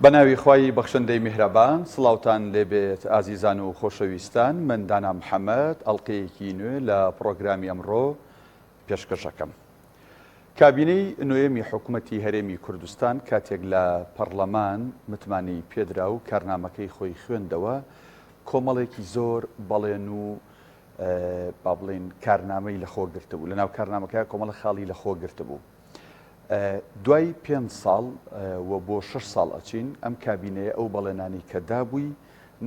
بەناوی خوای بەخشندەی میهرەبان سڵاوتان لێبێت ئازیزان و خۆشەویستان من دانا محەمەد ئەڵقەیەکی نوێ لە پڕۆگرامی ئەمڕۆ پێشکەشەکەم. کابینەی نۆیەمی حکومەتی هەرێمی کوردستان کاتێک لە پەڕلەمان متمانەی پێدرا و کارنامەکەی خۆی خوێندەوە کۆمەڵێکی زۆر بەڵێن و با بڵێین کارنامەی لەخۆ گرتبوو لەناو کارنامەکە کۆمەڵە خاڵی لەخۆ گرتبوو. دوای پێنج ساڵ و بۆ شەش ساڵ ئەچین، ئەم کابینەیە ئەو بەڵێنانەی کە دابووی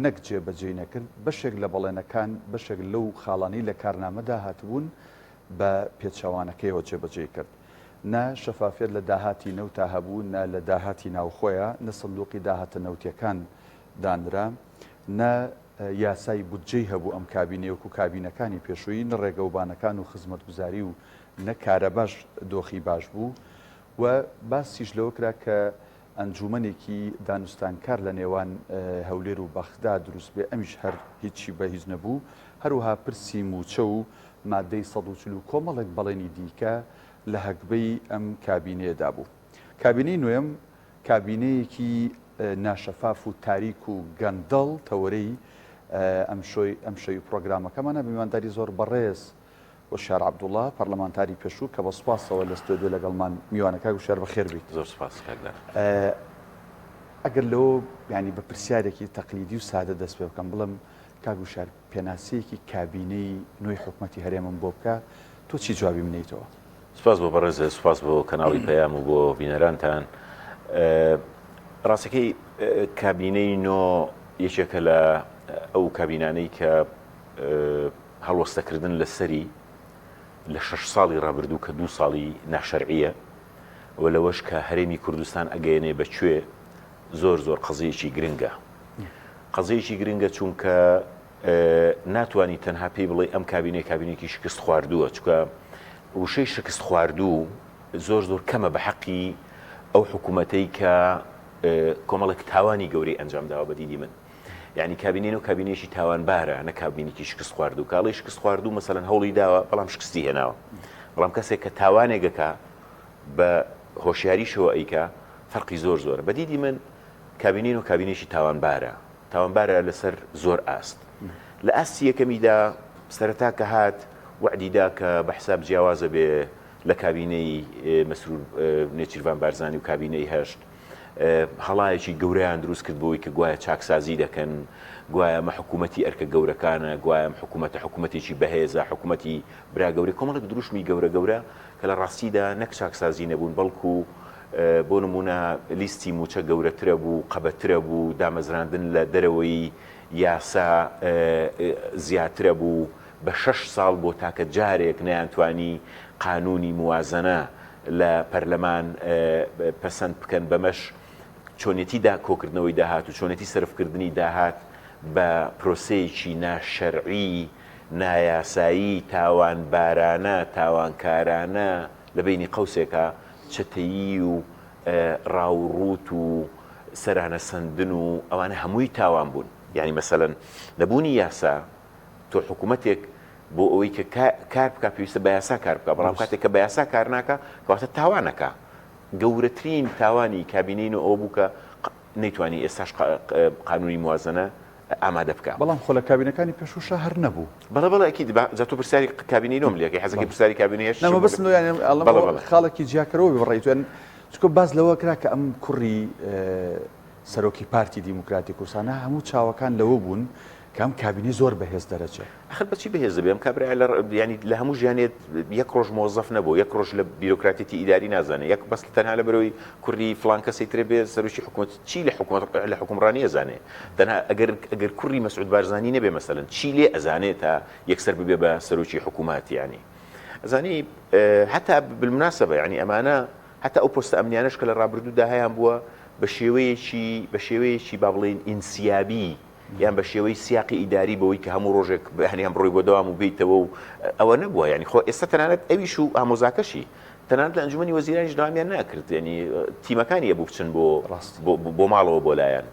نەک جێبەجێی نەکرد، بەشێک لە بەڵێنەکان، بەشێک لەو خاڵانەی لە کارنامەدا هاتبوون بە پێچەوانەکەیەوە جێبەجێی کرد. نە شەفافیەت لە داهاتی نەوتا هەبوو، نە لە داهاتی ناوخۆیا، نە سندوقی داهاتە نەوتیەکان دانرا، نە یاسای بودجەی هەبوو ئەم کابینەیە وەکو کابینەکانی پێشووی، نە ڕێگەوبانەکان و خزمەتگوزاری و نە کارەباش دۆخی باش بوو و باسیش لەوە کرا کە ئەنجوومەنێکی دانوستانکار لە نێوان هەولێر و بەغدا دروست بێ، ئەمیش هەر هیچی بە هیچ نەبوو. هەروەها پرسی مووچە و مادەی 140 و کۆمەڵێک بەڵێنی دیکە لە هەگبەی ئەم کابینەیەدا بوو. کابینەی نۆیەم کابینەیەکی ناشەفاف و تاریک و گەندەڵ تەوەرەی ئەمشۆی ئەمشەوی پڕۆگرامەکەمانە بە میوانداری زۆر بەڕێز وشیار عەبدوڵا، پەرلەمانتاری پێشوو کە بە سوپاسەوە لە ستۆدیۆ لەگەڵمان میوانە. کاک وشیار بەخێر بیت. زۆر سوپاس کاک دانا. ئەگەر لەوە یانی بە پرسیارێکی تەقلیدی و سادە دەست پێ بکەم بڵێم کاک وشیار پێناسەیەکی کابینەی نوێی حکومەتی هەرێمم بۆ بکە تۆ چی جوابی منەیتەوە؟ سوپاس بۆ بەڕێزت، سوپاس بۆ کەناڵی پەیام و بۆ بینەرانتان. ڕاستەکەی کابینەی نۆ یەکێکە لە ئەو کابینانەی کە هەڵوەستەکردن لەسەری لە شەش ساڵی ڕابردوو کە دوو ساڵی ناشەرعیە و لەوەش کە هەرێمی کوردستان ئەگەیەنێ بە کوێ زۆر زۆر قەزیەکی گرنگە. قەزیەکی گرنگە چونکە ناتوانی تەنها پێی بڵێ ئەم کابینەی کابینێکی شکست خواردووە چونکە وشەی شکست خواردوو زۆر زۆر کەمە بە حەقی ئەو حکوومەتەی کە کۆمەڵێک تاوانی گەورەی ئەنجام داوە بە دیدی من. یعنی کابینەی نۆ کابینەیەکی تاوانبارە نە کابینێکی شکست خواردوو کاڵی شکست خواردوو مەسەلەن هەوڵی داوە بەڵام شکستی هێناوە بەڵام کەسێک کە تاوانێکەکە بە هۆشیاریشەوە ئەیکا فەرقی زۆر زۆرە بە دیدی من کابینەی نۆ کابینێکی تاوانبارە تاوانبارە لەسەر زۆر ئاست لە ئاستی یەکەمیدا سەرەتا کە هات وەعدی دا کە بە حساب جیاوازە بێ لە کابینەی مەسرور نێچیرڤان بارزانی و کابینەی هەشت هەڵایەکی گەورەیان دروست کرد بۆی کە گوایە چاکسازی دەکەن، گوایە ئەمە حکوومەتی ئەرکە گەورەکانە، گوایە ئەم حکوومەتە حکوومەتێکی بەهێزە، حکوومەتی برا گەورەی، کۆمەڵێک دروشمی گەورە گەورە کە لە ڕاستیدا نەک چاکسازی نەبوون، بەڵکو بۆ نموونە لیستی مووچە گەورەترە بوو، قەبەترە بوو، دامەزراندن لە دەرەوەی یاسا زیاترە بوو، بە شەش ساڵ بۆ تاکە جارێک نەیانتوانی قانوونی موازەنە لە پەرلەمان پەسەند بکەن، بەمەش چۆنێتی دا کۆکردنەوەی داهات و چۆنێتی سەرفکردنی داهات بە پرۆسەیەکی ناشەرعی، نایاسایی، تاوانبارانە، تاوانکارانە لە بەینی قەوسێکا چەتەیی و ڕاوڕووت و سەرانە سەندن و ئەوانە هەمووی تاوان بوون. یانی مەسەلەن نەبوونی یاسا تۆ حکوومەتێک بۆ ئەوەی کە کار بکا پێویستە بە یاسا کار بکا بەڵام کاتێک کە بە یاسا کار ناکا کەواتە تاوانەکە گەورەترین تاوانی کابینەی نۆ ئەوە بوو کە نەیتوانی ئێستاش قانونی موازنە ئامادە بکا. بەڵام خۆ لە کابینەکانی پێشووشا هەر نەبوو. بەڵێ بەڵێ ئەکید با جا تۆ پرسیاری کابینەی نۆم لێ ئەکەی حەزەکەی پرسیاری کابینەی هەشتیشم نا مەبەستم لەوە یانی ئەڵێم بەڵێ بەڵێ. خاڵێکی جیاکەرەوە بێ بەڕای تۆ یانی چونکە باس لەوە کرا کە ئەم کوڕی سەرۆکی پارتی دیموکراتی کوردستانە هەموو چاوەکان لەوە بوون کە ئەم کابینەی زۆر بەهێز دەرەچێ. ئەخر بە چی بەهێز دەبێ ئەم کابرایە لە یانی لە هەموو ژیانێت یەک ڕۆژ مۆزەف نەبوو یەک ڕۆژ لە بیرۆکراتیەتی ئیداری نازانێ یەک بەس تەنها لە بەرەوەی کوڕی فڵان کەسی ترێ بێ سەرۆکی حکوومەت چی لە حکوومەت لە حکومڕانی ئەزانێ تەنها ئەگەر ئەگەر کوڕی مەسعود بارزانی نەبێ مەسەلەن چی لێ ئەزانێ تا یەکسەر ببێ بە سەرۆکی حکوومەت یانی ئەزانی هەتا بالمناسبە یانی ئەمانە هەتا ئەو پۆستە ئەمنیانەش کە لە ڕابردوودا هەیان بووە بە شێوەیەکی بە شێوەیەکی با بڵێین ئینسیابی یان بە شێوەی سیاقی ئیداری بەوەی کە هەموو ڕۆژێک بەیانیان بڕۆی بۆ دەوام و بێیتەوە و ئەوە نەبووە یانی خۆ ئێستا تەنانەت ئەویش و ئامۆزاکەشی تەنانەت لە ئەنجومەنی وەزیرانیش دەوامیان ناکرد یانی تیمەکانی ئەبوو بچن بۆ بۆ ماڵەوە بۆ لایان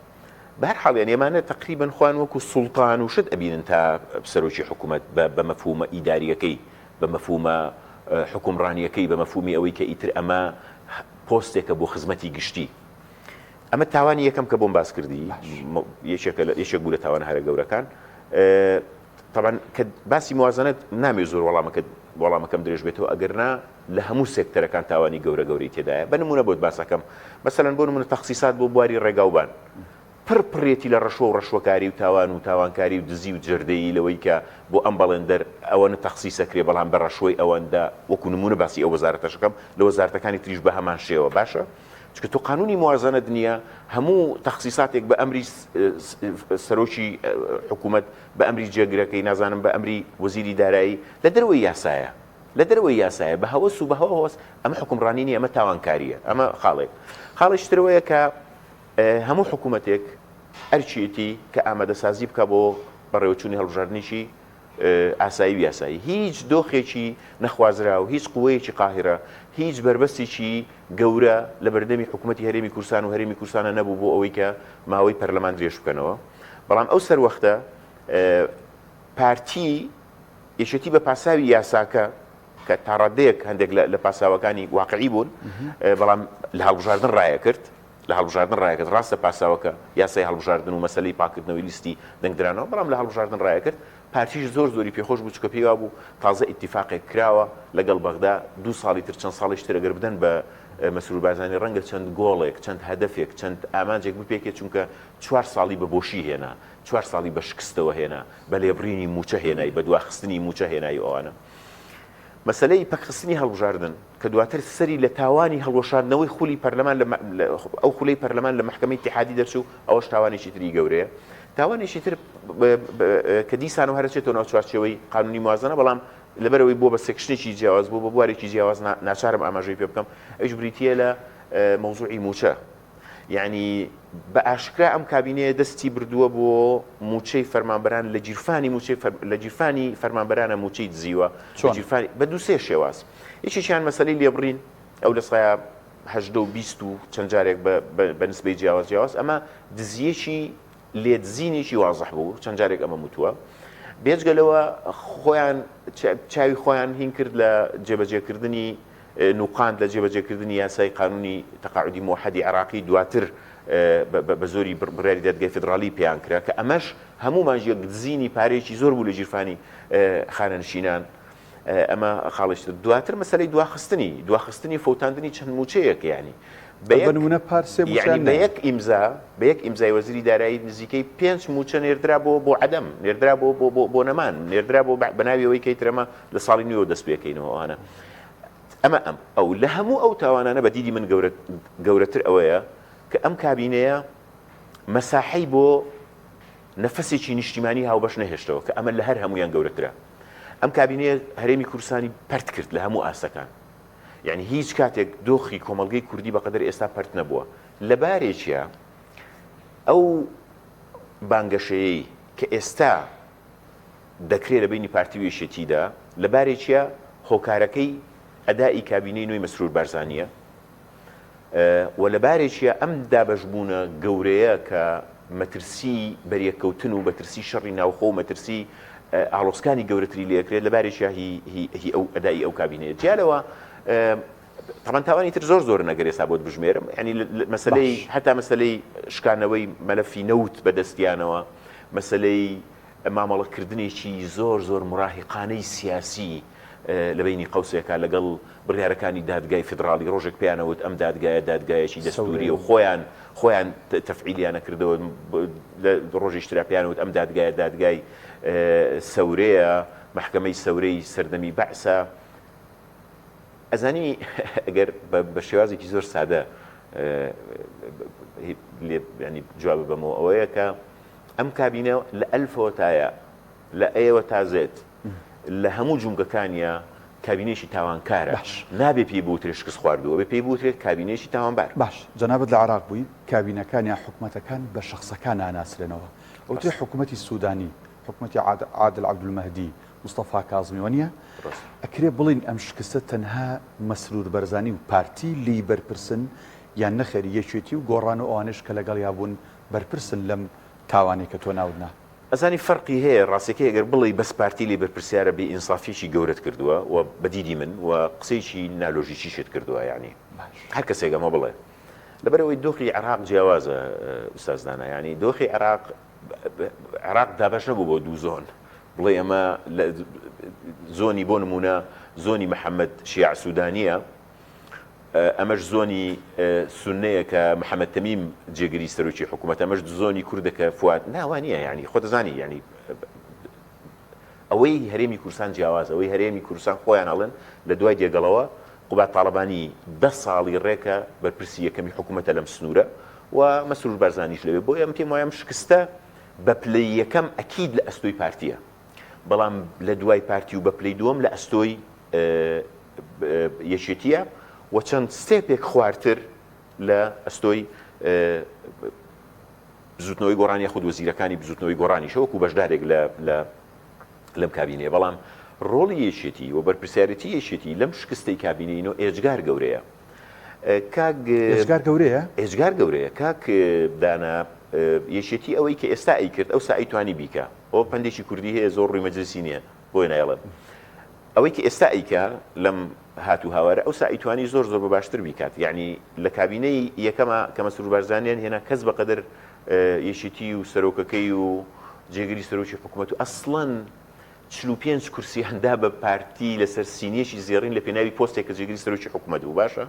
بە هەر حاڵ یانی ئەمانە تەقریبەن خۆیان وەکو سوڵتان و شت ئەبینن تا سەرۆکی حکوومەت بە مەفهومە ئیدارییەکەی بە مەفهومە حوکمڕانییەکەی بە مەفهومی ئەوەی کە ئیتر ئەمە پۆستێکە بۆ خزمەتی گشتی. ئەمە تاوانی یەکەم کە بۆم باس کردی یەکێکە یەکێک بوو لە تاوانە هەرە گەورەکان. تەبعەن کە باسی موازنەت نامەوێت زۆر وەڵامەکە وەڵامەکەم درێژ بێتەوە ئەگەر نا لە هەموو سێکتەرەکان تاوانی گەورە گەورەی تێدایە بە نمونە بۆت باسەکەم مەسەلەن بۆ نمونە تەخسیسات بۆ بواری ڕێگاوبان پڕ پڕێتی لە ڕەشوە و ڕەشوەکاری و تاوان و تاوانکاری و دزی و جەردەیی لەوەی کە بۆ ئەم بەڵێندەر ئەوەنە تەخسیس ئەکرێ بەڵام بە ڕەشوەی ئەوەندە وەکو نمونە باسی ئەو وەزارەتەشەکەم لە وەزارەتەکانی تریش بە هەمان شێوە باشە چونکە تۆ قانونی موازنەت نییە هەموو تەخسیساتێک بە ئەمری سەرۆکی حکوومەت بە ئەمری جێگرەکەی نازانم بە ئەمری وەزیری دارایی لە دەرەوەی یاسایە لە دەرەوەی یاسایە بە هەوەس و بە هەوەس ئەمە حکومڕانی نییە ئەمە تاوانکارییە ئەمە خاڵێک خاڵێکی ترەوەیە کە هەموو حکوومەتێک ئەرکیەتی کە ئامادەسازی بکە بۆ بەڕێوەچوونی هەڵبژاردنێکی ئاسایی و یاسایی. هیچ دۆخێکی نەخوازراو، هیچ قوەیەکی قاهیرە، هیچ بەربەستێکی گەورە لە بەردەمی حکوومەتی هەرێمی کوردستان و هەرێمی کوردستانە نەبوو بۆ ئەوەی کە ماوەی پەرلەمان درێژ بکەنەوە. بەڵام ئەو سەروەختە پارتی یەکێتی بە پاساوی یاساکە کە تاڕادەیەک هەندێک لە پاساوەکانی واقعی بوون، بەڵام لە هەڵبژاردن ڕایەکرد، لە هەڵبژاردن ڕایەکرد، ڕاستە پاساوەکە یاسای هەڵبژاردن و مەسەلەی پاککردنەوەی لیستی دەنگدرانەوە، بەڵام لە هەڵبژاردن ڕایەکرد، پارتیش زۆر زۆری پێخۆش بوو، چونکە پێی وابوو تازە ئیتیفاقێک کراوە لەگەڵ بەغدا، دوو ساڵی تر چەند ساڵیش تر ئەگەر بدەن بە مەسرور بارزانی ڕەنگە چەند گۆڵێک، چەند هەدەفێک، چەند ئامانجێک بپێکێت، چونکە چوار ساڵی بە بۆشی هێنا، چوار ساڵی بە شکستەوە هێنا، بە لێبڕینی مووچە هێنای، بە دواخستنی مووچە هێنای و ئەوانە. مەسەلەی پەکخستنی هەڵبژاردن کە دواتر سەری لە تاوانی هەڵوەشاندنەوەی خولی پەرلەمان لە ئەو خولەی پەرلەمان لە مەحکەمەی ئیتیحادی دەرچوو، ئەوەش تاوانێکی تری گەورەیە. تاوانێکی تر کە دیسانەوە هەر ئەچێتەوە ناو چوارچێوەی قانونی موازنە، بەڵام لەبەرئەوەی بووە بە section ێکی جیاواز، بووە بە بوارێکی جیاواز ناچارم ئاماژەی پێ بکەم، ئەویش بریتییە لە مەوزوعی مووچە. یەعنی بە ئاشکرا ئەم کابینەیە دەستی بردووە بۆ مووچەی فەرمانبەران لە گیرفانی مووچەی لە گیرفانی فەرمانبەرانە مووچەی دزیوە لە گیرفانی بە دوو سێ شێواز یەکێکیان مەسەلەی لێبڕین ئەو لە سایە هەژدە و 20 و چەند جارێک بە نسبەی جیاواز جیاواز ئەمە دزیەکی لێدزینێکی وازح بوو چەند جارێک ئەمە وتووە بێجگە لەوە خۆیان چاوی خۆیان هین کرد لە جێبەجێکردنی نوقاند لە جێبەجێکردنی یاسای قانونی تەقاعودی موحەدی عێراقی دواتر بە زۆری بڕیاری دادگای فیدراڵی پێیان کرا کە ئەمەش هەموومان یەک دزینی پارەیەکی زۆر بوو لە گیرفانی خانەنشینان ئەمە خاڵیش تر دواتر مەسەلەی دواخستنی دواخستنی فەوتاندنی چەند موچەیەک یانی بە یەک نمونە پار سێ یعنی بە یەک ئیمزا بە یەک ئیمزای وەزیری دارایی نزیکەی پێنج موچە نێردرا بۆ بۆ عەدەم نێردرا بۆ بۆ بۆ بۆ نەمان نێردرا بۆ بە ناوی ئەوەی کەی ترەمە لە ساڵی نوێوە دەست پێکەینەوە ئەوانە ئەمە ئەم ئەو لە هەموو ئەو تاوانانە بە دیدی من گەورە گەورەتر ئەوەیە کە ئەم کابینەیە مەساحەی بۆ نەفەسێکی نیشتیمانی هاوبەش نەهێشتەوە کە ئەمە لە هەر هەموویان گەورەترە. ئەم کابینەیە هەرێمی کوردستانی پەرت کرد لە هەموو ئاستەکان. یعنی هیچ کاتێک دۆخی کۆمەڵگەی کوردی بەقەدەر ئێستا پەرت نەبووە. لە بارێکیا ئەو بانگەشەیەی کە ئێستا دەکرێ لە بەینی پارتی و یەکێتیدا، لە بارێکیا هۆکارەکەی ئەدائی کابینەی نوێی مەسرور بارزانییە. و لە بارێکیا ئەم دابەشبوونە گەورەیە کە مەترسی بەریەککەوتن و مەترسی شەڕی ناوخۆ و مەترسی ئاڵۆزکانی گەورەتری لێکرێت لە بارێکیا هی هی ئەو ئەدای ئەو کابینەیە جیا لەوە تەبعەن تاوانی تر زۆر زۆرن ئەگەر ئێستا بۆت بژمێرم یعنی مەسەلەی هەتا مەسەلەی شکانەوەی مەلەفی نەوت بەدەستیانەوە مەسەلەی مامەڵەکردنێکی زۆر زۆر مراهیقانەی سیاسی لە بەینی قەوسێکا لەگەڵ بڕیارەکانی دادگای فیدڕاڵی ڕۆژێک پێیان ئەوت ئەم دادگایە دادگایەکی دەستووریە و خۆیان خۆیان تەفعیلیانە کردەوە لە ڕۆژیش ترا پێیان وت ئەم دادگایە دادگای سەورەیە مەحکەمەی سەورەی سەردەمی بەعسە ئەزانی ئەگەر بە شێوازێکی زۆر سادە ینی جواب بەمەوە ئەوەیە کە ئەم کابینە لە ئەلفەوە تایە لە ئەیەوە تا زێت لە هەموو جومگەکانیا کابینەیەکی تاوانکارە باش. نابێ پێی بوترێت شکست خواردوو ئەبێ پێی بوترێت کابینەیەکی تاوانبار. باش جەنابت لە عێراق بووی کابینەکان یان حکومەتەکان بە شەخسەکان ناناسرێنەوە ئەوترێ ڕاستە. حکومەتی سودانی حکومەتی عادل عەبدولمەهدی مستەفا کازمی وەنیە؟ ڕاستە. ئەکرێ بڵێین ئەم شکستە تەنها مەسرور بەرزانی و پارتی لێی بەرپرسن یان نەخێر یەکێتی و گۆڕان و ئەوانەیش کە لەگەڵیا بوون بەرپرسن لەم تاوانەی کە تۆ ناوت نا؟ ئەزانی فەرقی هەیە ڕاستەکەی ئەگەر بڵێی بەس پارتی لێی بەرپرسیارە بێ ئینسافیەکی گەورەت کردووە و بە دیدی من و قسەیەکی نالۆژیکیشت کردووە یانی هەر کەسێک ئەمە بڵێ. لەبەرئەوەی دۆخی عێراق جیاوازە ئوستاز دانا، یانی دۆخی عێراق عێراق دابەش نەبوو بۆ دوو زۆن، بڵێ ئەمە زۆنی بۆ نموونە زۆنی محەممەد شیاع سوودانییە، ئەمەش زۆنی سوننەیە کە محەممەد تەمیم جێگری سەرۆکی حکوومەتە، ئەمەش زۆنی کوردە کە فواد، نا وا نییە، یانی خۆت دەزانی یانی ئەوەی هەرێمی کوردستان جیاوازە، ئەوەی هەرێمی کوردستان خۆیان ئەڵێن لە دوای دێگەڵەوە قوباد تاڵەبانی دە ساڵی ڕێکە بەرپرسی یەکەمی حکوومەتە لەم سنوورە و مەسرور بارزانیش لەوێ، بۆیە من پێم وایە ئەم شکستە بە پلەی یەکەم ئەکید لە ئەستۆی پارتییە، بەڵام لە دوای پارتی و بە پلەی دووەم لە ئەستۆی یەکێتییە و چەند ستێپێک خوارتر لە ئەستۆی بزوتنەوەی گۆڕان یاخود وەزیرەکانی بزوتنەوەی گۆڕانیشە وەکو بەشدارێک لە لە لەم کابینەیە بەڵام ڕۆڵی یەکێتی و بەرپرسیارێتی یەکێتی لەم شکستەی کابینەی نۆ ئێجگار گەورەیە کاک ئێجگار گەورەیە ئێجگار گەورەیە کاک دانا یەکێتی ئەوەی کە ئێستا ئەیکرد ئەو سا ئەیتوانی بیکا ئەوە پەندێکی کوردی هەیە زۆر ڕووی مەجلسی نییە بۆیە نایڵێم ئەوەی کە ئێستا ئەیکا لەم هات و هاوارە ئەوسا ئەیتوانی زۆر زۆر بە باشتر بیکات یەعنی لە کابینەی یەکەما کە مەسرور بارزانیان هێنا کەس بەقەدەر یەکێتی و سەرۆکەکەی و جێگری سەرۆکی حکوومەت و ئەسڵەن 45 کورسیان دا بە پارتی لەسەر سینیەکی زێڕین لە پێناوی پۆستێک کە جێگری سەرۆکی حکوومەت بوو باشە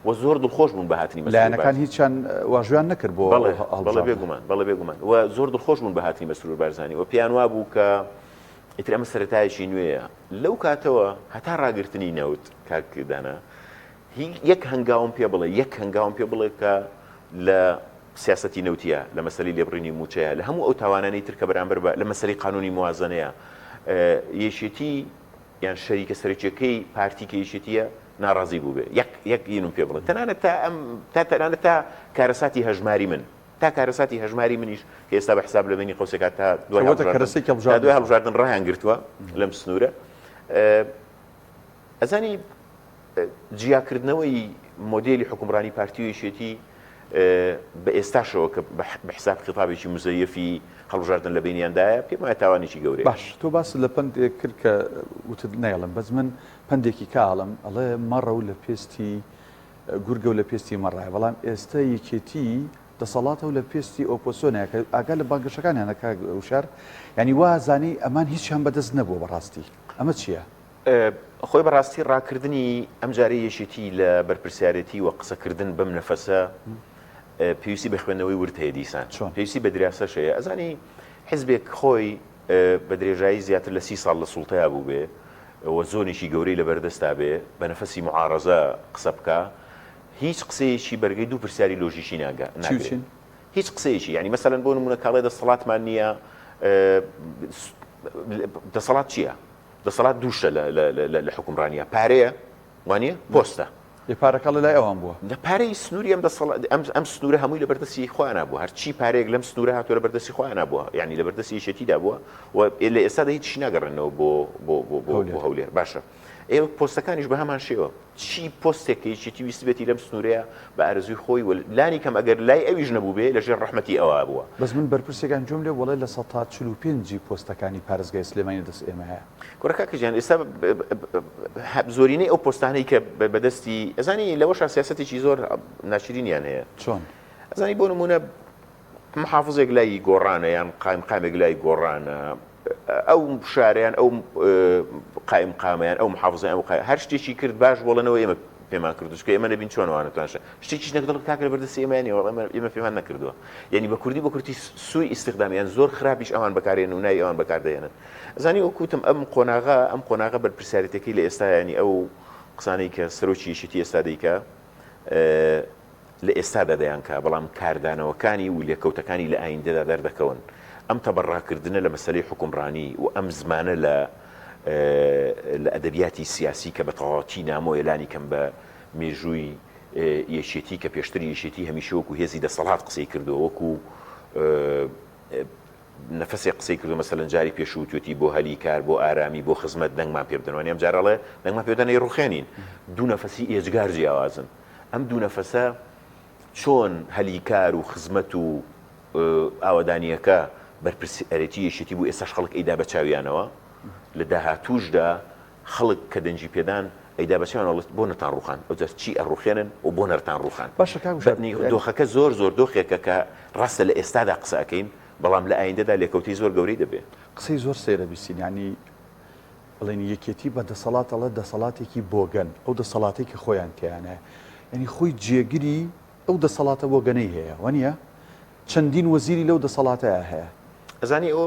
و زۆر دڵخۆش بوون بە هاتنی مەسرور لایەنەکان بارزانی. هیچیان واژویان نەکرد بۆ بەڵێ بەڵێ هەڵبژاردن. بێگومان بەڵێ بێگومان و زۆر دڵخۆش بوون بە هاتنی مەسرور بارزانی و پێیان وابوو کە ئیتر ئەمە سەرەتایەکی نوێیە. لەو کاتەوە هەتا ڕاگرتنی نەوت کاک دانا هی یەک هەنگاوم پێ بڵێ یەک هەنگاوم پێ بڵێ کە لە سیاسەتی نەوتیە لە مەسەلەی لێبڕینی مووچەیە لە هەموو ئەو تاوانانەی تر کە بەرامبەر بە لە مەسەلەی قانونی موازەنەیە یەکێتی یان شەریکە سەرەکیەکەی پارتی کە یەکێتیە ناڕازی بووبێ یەک یەک ینم پێ بڵێ تەنانەت تا ئەم تا تەنانەت تا کارەساتی هەژماری من تا کارەساتی هەژماری منیش کە ئێستا بە حساب لە بەینی قەوسێکا تا دوای کە بۆتە هەڵبژاردن کەرەسەی تا دوای هەڵبژاردنیش. هەڵبژاردن ڕایان گرتووە لەم سنوورە ئەزانی جیاکردنەوەی مۆدێلی حوکمڕانی پارتی و یەکێتی بە ئێستاشەوە کە بە حساب خیتابێکی مزەیەفی هەڵبژاردن لە بەینیاندایە پێم وایە تاوانێکی گەورەیە. باش تۆ باست لە پەندێک کرد کە وتت نایڵێم بەس من پەندێکی کا ئەڵێم ئەڵێ مەڕە و لە پێستی گورگە و لە پێستی مەڕایە، بەڵام ئێستە یەکێتی دەسەڵاتە و لە پێستی ئۆپۆسیۆنە کە ئاگا لە بانگەشەکانیانە کاک وشار، یانی وا زانی ئەمان هیچیان بەدەست نەبووە بەڕاستی ئەمە چییە؟ خۆی بەڕاستی ڕاکردنی ئەمجارەی یەکێتی لە بەرپرسیارێتی و قسەکردن بەم نەفەسە پێویستی بە خوێندنەوەی ورد هەیە دیسان چۆن؟ پێویستی بە دراسەش هەیە ئەزانی حزبێک خۆی بە درێژایی زیاتر لە سی ساڵ لە سوڵتەیا بووبێ و زۆنێکی گەورەی لە بەردەستا بێ، بە نەفەسی موعارەزە قسە بکا، هیچ قسەیەکی بەرگەی دوو پرسیاری لۆژیکی ناگا، چی و ناگرێ. چین؟ هیچ قسەیەکی، یانی مەسەلەن بۆ نموونە کاڵێ دەسەڵاتمان نییە، دەسەڵات چییە؟ دەسەڵات دوو شتە لە لە لە لە حوکمڕانییا، پارەیە، وانیە؟ پۆستە. ئێ پارەکە لە لای ئەوان بووە. نە پارەی سنووری ئەم دەسەڵات ئەم ئەم سنوورە هەمووی لەبەر دەستی خۆیانا بووە هەرچی پارەیەک لەم سنوورە هاتووە لەبەر دەستی خۆیانا بووە یانی لەبەر دەستی یەکێتیدا بووە و لە ئێستادا هیچیش ناگەڕێنەوە بۆ بۆ بۆ بۆ بۆ هەولێر. هەولێر باشە ئێ پۆستەکانیش بە هەمان شێوە چی پۆستێک کە یەکێتی ویستبێتی لەم سنوورەیە بە ئارەزووی خۆی و لانی کەم ئەگەر لای ئەویش نەبووبێ لەژێر ڕەحمەتی ئەوا بووە. بەس من بەرپرسێکان گوێم لێ بوو ئەڵێ 45% ی پۆستەکانی پارێزگای سلێمانی لە دەست ئێمەیە. کوڕە کاکە گیان ئێستا زۆرینەی ئەو پۆستانەی کە بەدەستی ئەزانی لەوەشا سیاسەتێکی زۆر ناشرینیان هەیە چۆن؟ ئەزانی بۆ نمونە محافزێک لای گۆڕانە یان قایمقامێک لای گۆڕانە ئەو شارەیان ئەو قایم قامیان ئەو محافزیان ئەو قای هەر شتێکی کرد باش بۆڵێنەوە ئێمە پێمان کردو چونکە ئێمە نەبین چۆن وانە توانشە شتێکیش نەکردڵ کاکە لە بەردەستی ئێمە نییە وەڵا ئێمە پێمان نەکردووە یعنی بە کوردی بە کورتی سوی ئیستخدامیان زۆر خراپیش ئەوان بەکارێن و ناوی ئەوان بەکاردەهێنن ئەزانی وەک وتم ئەم قۆناغە ئەم قۆناغە بەرپرسیارێتەکەی لە ئێستا ینی ئەو قسانەی کە سەرۆکی یەکێتی ئێستا دەیکا لە ئێستادا دەیانکا بەڵام کاردانەوەکانی و لێکەوتەکانی لە ئایندەدا دەردەکەون ئەم تەبەڕاکردنە لە مەسەلەی حوکمڕانی و ئەم زمانە لە لە ئەدەبیاتی سیاسی کە بە تەواوەتی نامۆیە لانی کەم بە مێژووی یەکێتی کە پێشتر یەکێتی هەمیشە وەکو هێزی دەسەڵات قسەی کردووە وەکو نەفەسێک قسەی کردوە مەسەلەن جاری پێشوو وتوێتی بۆ هەلی کار بۆ ئارامی بۆ خزمەت دەنگمان پێ بدەن وانیە ئەم جارە ئەڵێ دەنگمان پێ بدەن ئەیڕوخێنین دوو نەفەسی ئێجگار جیاوازن ئەم دوو نەفەسە چۆن هەلی کار و خزمەت و ئاوەدانیەکە بەرپرسیارێتی یەکێتی بوو ئێستاش خەڵک ئەیدا بە چاویانەوە لە داهاتووشدا خەڵک کە دەنگی پێدان. ئەیدا بە چیان ئەڵێت بۆ نەتان ڕوخاند ئەوجا چی ئەڕوخێنن و بۆ نەرتان ڕوخاند باشە کاک وشار بەنی دۆخەکە زۆر زۆر دۆخێکە کە ڕاستە لە ئێستادا قسە ئەکەین بەڵام لە ئایندەدا لێکەوتەی زۆر گەورەی دەبێ. قسەی زۆر سەیرە بیستین یانی بڵێن یەکێتی بە دەسەڵات ئەڵێ دەسەڵاتێکی بۆگەن ئەو دەسەڵاتەی کە خۆیان تیانە یانی خۆی جێگری ئەو دەسەڵاتە بۆگەنەی هەیە وەنیە چەندین وەزیری لەو دەسەڵاتەیا هەیە. ئەزانی ئەوە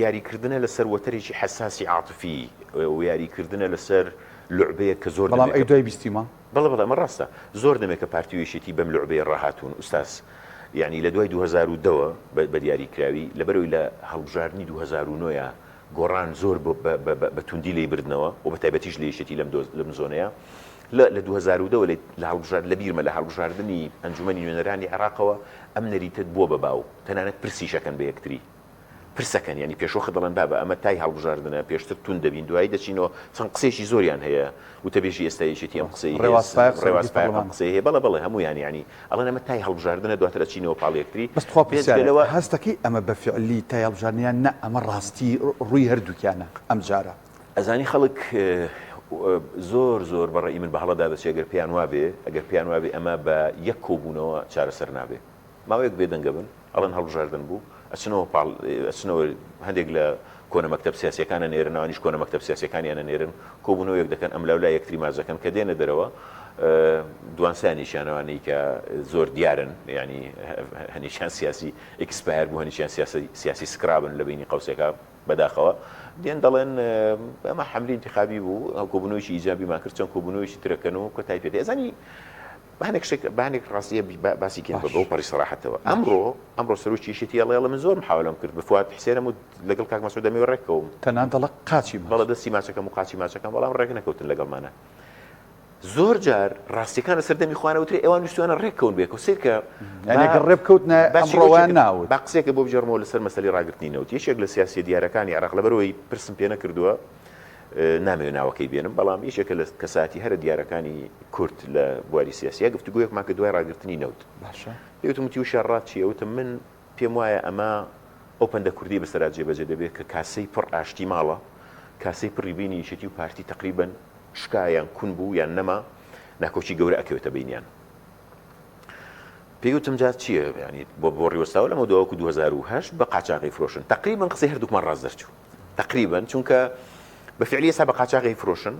یاریکردنە لەسەر وەتەرێکی حەساسی عاتفی و یاریکردنە لەسەر لوعبەیەک کە زۆر بەڵام ئەی دوای بیستی مانگ؟ بەڵێ بەڵێ ئەمە ڕاستە زۆر دەمێکە پارتی و یەکێتی بەم لوعبەیە ڕاهاتوون ئوستاز یانی لە دوای 2010 وە بە دیاریکراوی لەبەرئەوەی لە هەڵبژاردنی 2009 یا گۆڕان زۆر بە توندی لێی بردنەوە و بە تایبەتیش لە یەکێتی لەم دۆز لەم زۆنەیە لە لە 2010 وە لە هەڵبژارد لە بیرمە لە هەڵبژاردنی ئەنجومەنی نوێنەرانی عێراقەوە ئەم نەریتە بووە بە باو تەنانەت پرسیش ئەکەن بە یەکتری پرسەکەن یانی پێشوەخت دەڵێن بابە ئەمە تای هەڵبژاردنە پێشتر توند دەبین دوایی دەچینەوە چەند قسەیەکی زۆریان هەیە وتەبێژی ئێستا یەکێتی ئەم قسەی هەیە ڕێواز فایەق ڕێواز سەرۆکی فایەق ئەم پەرلەمان. قسەی هەیە بەڵێ بەڵێ هەموویان یانی ئەڵێن ئەمە تای هەڵبژاردنە دواتر ئەچینەوە پاڵ یەکتری بەس تخوا بێجگە پرسیارێک لەوە هەست دەکەی ئەمە بە فیعلی تای هەڵبژاردنە یان نا ئەمە ڕاستی ڕووی هەردووکیانە ئەم جارە؟ ئەزانی خەڵک زۆر زۆر بە ڕەئی من بە هەڵەدا دەچێ گەر پێیان وابێ ئەگەر پێیان وابێ ئەمە بە یەک کۆبوونەوە چارەسەر نابێ ماوەیەک بێدەنگە بن ئەڵێن هەڵبژاردن بوو ئەچنەوە پاڵ ئەچنەوە هەندێک لە کۆنە مەکتەب سیاسیەکان ئەنێرن ئەوانیش کۆنە مەکتەب سیاسیەکانیان ئەنێرن کۆبوونەوەیەک دەکەن ئەملاولا یەکتری ماچ دەکەن کە دێنە دەرەوە دوانسانێکیان ئەوانەی کە زۆر دیارن یعنی هەنێکیان سیاسی expire بوو هەنێکیان سیاسی سیاسی سکرابن لە بینی قوسێکە بەداخەوە دێن دەڵێن ئەمە حملی انتخابی بوو کۆبوونەوەیکی ئیجابیمان کرد چەند کۆبوونەوەیکی ترەکەن و کۆتایی پێ ئەزانی بە هەندێک شتێک بە هەندێک ڕاستیە باسی کەین بە بەو پەڕی سەراحەتەوە ئەمڕۆ ئەمڕۆ سەرۆکی یەکێتی ئەڵێ ئەڵێ من زۆر محاولەم کرد بە فواد حسێنم و لەگەڵ کاک مەسعود دەمەوێ ڕێککەوم تەنانەت دەڵێ قاچی ماچ بەڵێ دەستی ماچەکەم و قاچی ماچەکەم بەڵام ڕێک نەکەوتن لەگەڵمانە زۆر جار ڕاستیەکان لەسەر دەمی خۆیان وترێ ئەوان ویستویانە ڕێککەون بێکەوە سەیرکە یانی گەر ڕێ بکەوتنە با ئەمڕۆ وایان چیرۆکێکت ناوت با قسەیەکت بۆ بگێڕمەوە لەسەر مەسەلەی ڕاگرتنی نەوت یەکێک لە سیاسیە دیارەکانی عێراق لەبەرئەوەی پرسم پێ نەکردووە نامەوێ ناوەکەی بێنم، بەڵام یەکێکە لە کەسایەتی هەرە دیارەکانی کورد لە بواری سیاسییا، گفتوگۆیەکمان کرد دوای ڕاگرتنی نەوت. باشە. پێی وتم وتی وشیار ڕات چییە؟ وتم من پێم وایە ئەمە ئەو پەندە کوردییەی بەسەرا جێبەجێ دەبێ کە کاسەی پڕ ئاشتی ماڵە، کاسەی پڕی بینی یەکێتی و پارتی تەقریبەن شکا یان کون بوو یان نەما، ناکۆکی گەورە ئەکەوێتە بەینیان. پێی وتم جا چییە یانی بۆ بۆڕی وەستاوە لەمەودوا وەکو 2008 بە قاچاغ ئەیفرۆشن. تەقریبەن قسەی هەردووکمان ڕاست دەرچوو. تەقریبەن چونکە بە فعلی ئێستا بە قاچاغ ئەیفرۆشن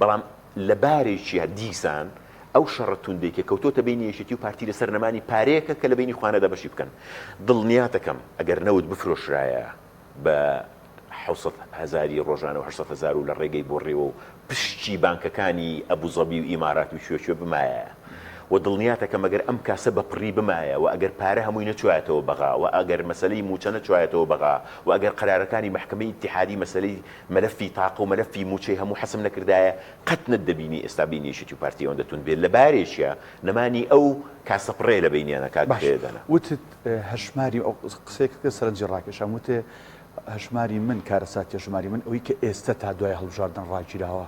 بەڵام لە بارێکیا دیسان ئەو شەڕە توندەی کە کەوتۆتە بینی یەکێتی و پارتی لەسەر نەمانی پارەیەکە کە لە بینی خوانەدا بەشی بکەن دڵنیاتەکەم ئەگەر نەوت بفرۆشرایە بە حەوسەد هەزاری ڕۆژانە و هەشتسەد هەزار و لە ڕێگەی بۆڕیەوە و پشکی بانکەکانی ئەبوزەبی و ئیمارات و کوێ کوێ بمایە و دڵنیاتەکەم ئەگەر ئەم کاسە بە پڕی بمایە و ئەگەر پارە هەمووی نەچوایەتەوە بەغا و ئەگەر مەسەلەی مووچە نەچوایەتەوە بەغا و ئەگەر قەرارەکانی مەحکەمەی ئیتیحادی مەسەلەی مەلەفی تاقە و مەلەفی مووچەی هەموو حەسم نەکردایە قەت نەتدەبینی ئێستا بەینی یەکێتی و پارتی ئەوەندە توند بێت لە بارێکیا نەمانی ئەو کاسە پڕەیە لە بەینیانا کاک باش دانا. وتت هەژماری ئەو قسەیەکت کرد سەرنجی ڕاکێشام وتێ هەژماری من کارەساتی هەژماری من ئەوەی کە ئێستە تا دوای هەڵبژاردن ڕاگیراوە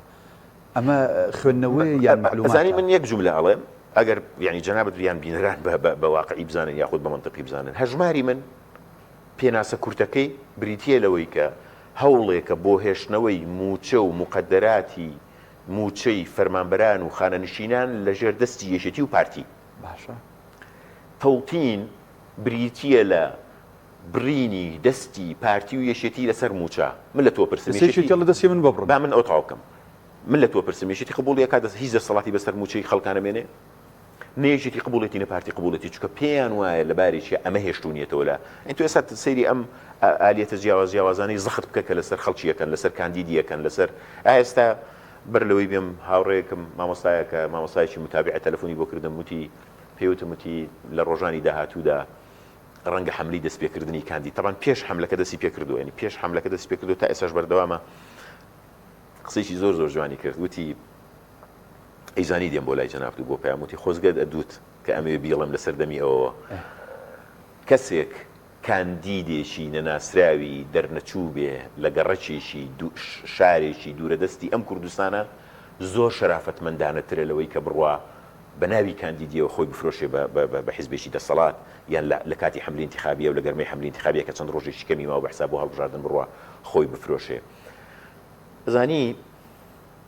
ئەمە خوێندنەوەیە یان مەعلوماتە؟ ئەزانی من یەک جوملە ئەڵێم ئەگەر یانی جەنابت یان بینەران بە واقعی بزانن یاخود بە مەنتقی بزانن هەژماری من پێناسە کورتەکەی بریتییە لەوەی کە هەوڵێکە بۆ هێشتنەوەی مووچە و موقەدەراتی مووچەی فەرمانبەران و خانەنشینان لەژێر دەستی یەکێتی و پارتی. باشە. تەوتین بریتییە لە بڕینی دەستی پارتی و یەکێتی لەسەر مووچە. من لە تۆ پرسم ئێستا یەکێتی ئەڵێ دەستی من ببڕن. با من ئەوە تەواو بکەم. من لە تۆ پرسم یەکێتی قبوڵی ئەکات دەست هیچ دەسەڵاتی بەسەر مووچەی خەڵکا نەمێنێ؟ نە یەکێتی قبوڵێتی نە پارتی قبوڵێتی چونکە پێیان وایە لە بارێکیا ئەمە هێشتونیەتەوە لە ئەی تۆ ئێستا سەیری ئەم ئالیەتە جیاواز جیاوازانەی زەخت بکە کە لەسەر خەڵکی ئەکەن لەسەر کاندیدی ئەکەن لەسەر ئا ئێستا بەر لەوەی بێم هاوڕێیەکم مامۆستایەکە مامۆستایەکی متابعە تەلەفۆنی بۆ کردم وتی پێی وتم وتی لە ڕۆژانی داهاتوودا ڕەنگە حەملەی دەستپێکردنی کاندید تەبعەن پێش حەملەکە دەستی پێکردووە یانی پێش حەملەکە دەستی پێکردووە تا ئێستاش بەردەوامە قسەیەکی زۆر زۆر جوانی کرد وتی ئەیزانی دێم بۆ لای جەنابت و بۆ پەیام وتی خۆزگەت ئەدوت کە ئەمەوێ بیڵێم لەسەر دەمی ئەوەوە کەسێک کاندیدێکی نەناسراوی دەرنەچوو بێ لە گەڕەکێکی شارێکی دوورەدەستی ئەم کوردستانە زۆر شەرافەتمەندانەترە لەوەی کە بڕوا بە ناوی کاندیدیەوە خۆی بفرۆشێ بە بە حیزبێکی دەسەڵات یان لە لە کاتی حەملی ئینتیخابیە و لە گەرمەی حەملی ئینتیخابیە کە چەند ڕۆژێکی کەمی ماوە بە حساب بۆ هەڵبژاردن بڕوا خۆی بفرۆشێ. ئەزانی.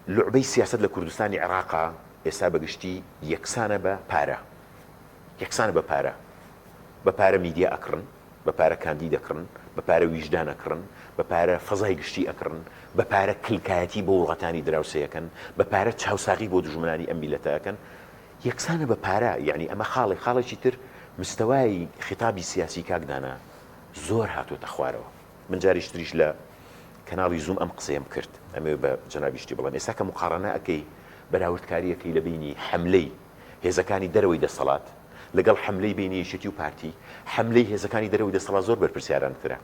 لوعبەی سیاسەت لە کوردستانی عێراقا ئێستا بە گشتی یەکسانە بە پارە. یەکسانە بە پارە. بە پارە میدیا ئەکڕن، بە پارە کاندید ئەکڕن، بە پارە ویژدان ئەکڕن، بە پارە فەزای گشتی ئەکڕن، بە پارە کلکایەتی بۆ وڵاتانی دراوسێ ئەکەن، بە پارە چاوساغی بۆ دوژمنانی ئەم میللەتە ئەکەن. یەکسانە بە پارە. یەعنی ئەمە خاڵێک. خاڵێکی تر مستەوای خیتابی سیاسی کاک دانا زۆر هاتۆتە خوارەوە. من جاریش تریش لە کەناڵی زووم ئەم قسەیەم کرد، ئەمەوێ بە جەنابیشتی بڵێم، ئێستا کە موقاڕەنە ئەکەی، بەراوردکاری ئەکەی لە بەینی حەملەی هێزەکانی دەرەوەی دەسەڵات لەگەڵ حەملەی بەینی یەکێتی و پارتی، حەملەی هێزەکانی دەرەوەی دەسەڵات زۆر بەرپرسیارانەترە،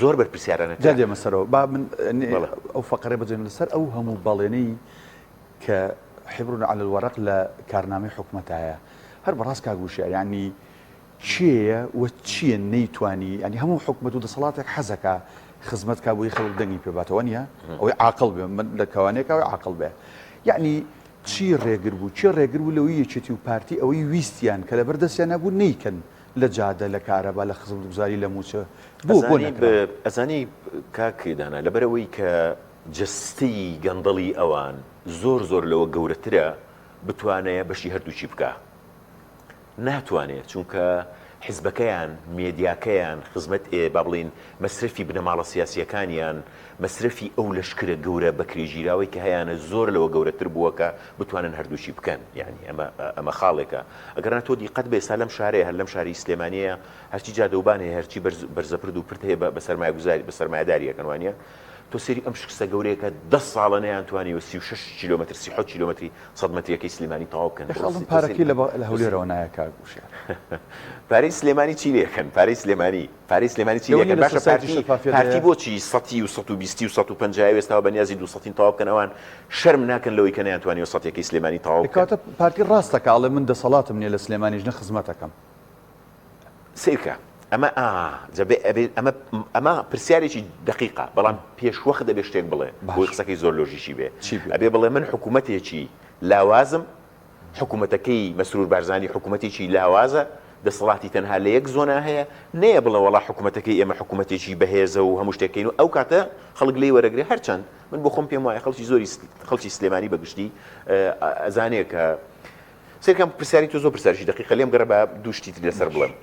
زۆر بەرپرسیارانەترە. جا دێمە سەرەوە، با من ئەو فەقەرەی بەجێ لەسەر ئەو هەموو بەڵێنەی کە حبر علی الورق لە کارنامەی حکومەتایە، هەر بەڕاست کاک وشیار یانی کێیە و چییە نەیتوانی یانی هەموو حکومەت و دەسەڵاتێک حەزەکا خزمەت کا بۆی خەڵک دەنگی پێ باتەوە نییە ئەوەی عاقڵ بێ من لە کەوانەیەک ئەوەی عاقڵ بێ یعنی چی ڕێگر بوو چێ ڕێگر بوو لەوەی یەکێتی و پارتی ئەوەی ویستیان کە لەبەر دەستیان نەبوو نەیکەن لە جادە لە کارەبا لە خزمەتگوزاری لە مووچە بۆ بۆ نەکرا؟ ئەزانی کاک دانا لەبەرئەوەی کە جەستەی گەندەڵی ئەوان زۆر زۆر لەوە گەورەترە بتوانێ بەشی هەردووکی بکا ناتوانێ چونکە حیزبەکەیان، مێدیاکەیان، خزمەت ئێ با بڵێین مەسرەفی بنەماڵە سیاسییەکانیان، مەسرەفی ئەو لەشکرە گەورە بەکرێگیراوەی کە هەیانە زۆر لەوە گەورەتر بووە کە بتوانن هەردووکی بکەن. یانی ئەمە ئەمە خاڵێکە. ئەگەرنا تۆ دیقەت بە ئێستا لەم شارەیە هەر لەم شاری سلێمانییە هەرچی جادەوبان هەیە هەرچی بەرز بەرزەپرد و پرد هەیە بە بە سەرمایەگوزاری بە سەرمایەداری ئەکەن وانییە؟ تۆ سەیری ئەم شکستە گەورەیە کە دە ساڵە نەیانتوانیوە 36 کیلۆمەتر 37 کیلۆمەتری سەد مەتریەکەی سلێمانی تەواو بکەن. ئێخ ئەڵێم پارەکەی لە لە هەولێرەوە نایە کاک وشیار. پارەی سلێمانی چی لێکەن پارەی سلێمانی پارەی سلێمانی چی لەوە نیە لێکەن لە باشە سۆسایتی پارتی شەفافیەت پارتی هەیە؟ بۆچی سەتی و سەت و بیستی و سەت و پەنجای و ئێستاوە بەنیازی دوو سەتین تەواو بکەن ئەوان شەرم ناکەن لەوەی کە نەیانتوانیوە سەتیەکەی سلێمانی تەواو ئێ بکەن. کەواتە پارتی ڕاست دەکا ئەڵێ من دەسەڵاتم نیە لە سلێمانیش نە خزمەتەکەم. سەیرکە ئەمە ئا جا بێ ئەبێ ئەمە ئەمە پرسیارێکی دەقیقە بەڵام پێشوەخت دەبێ شتێک بڵێ بۆی باش قسەکەی زۆر لۆژیکی بێ چی بێ؟ ئەبێ بڵێ من حکوومەتێکی لاوازم حکوومەتەکەی مەسرور بارزانی حکوومەتێکی لاوازە دەسەڵاتی تەنها لە یەک زۆنا هەیە نەیە بڵێ وەڵا حکوومەتەکەی ئێمە حکوومەتێکی بەهێزە و هەموو شتێکین و ئەو کاتە خەڵک لێی وەرەگرێ هەرچەند من بۆ خۆم پێم وایە خەڵکی زۆری خەڵکی سلێمانی بەگشتی ئەزانێ کە سەیرکەم پرسیاری تۆ زۆر پرسیارێکی دەقیقە لێم گەڕێ با دوو شتی تر لەسەر بڵێم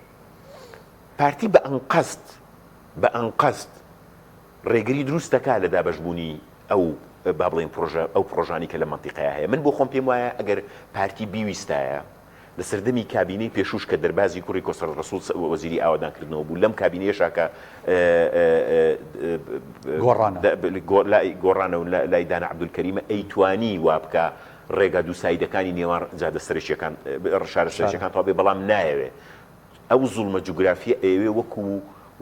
پارتی بە ئەنقەست بە ئەنقەست ڕێگری دروست دەکا لە دابەشبوونی ئەو با بڵێین پرۆژە ئەو پرۆژانی کە لە مەنتیقەیە هەیە من بۆ خۆم پێم وایە ئەگەر پارتی بیویستایە لە سەردەمی کابینەی پێشوش کە دەربازی کوڕی کۆسرەت ڕەسوڵ وەزیری ئاوەدانکردنەوە بوو لەم کابینەیەشا کە گۆڕانە گۆڕانە و لای دانا عەبدولکەریمە ئەیتوانی وا بکا ڕێگا دووسایدەکانی نێوان جادە سەرەکیەکان شارە سەرەکیەکان تەواو بێ بەڵام نایەوێ ئەو زوڵمە جوگرافیە ئەیەوێ وەکو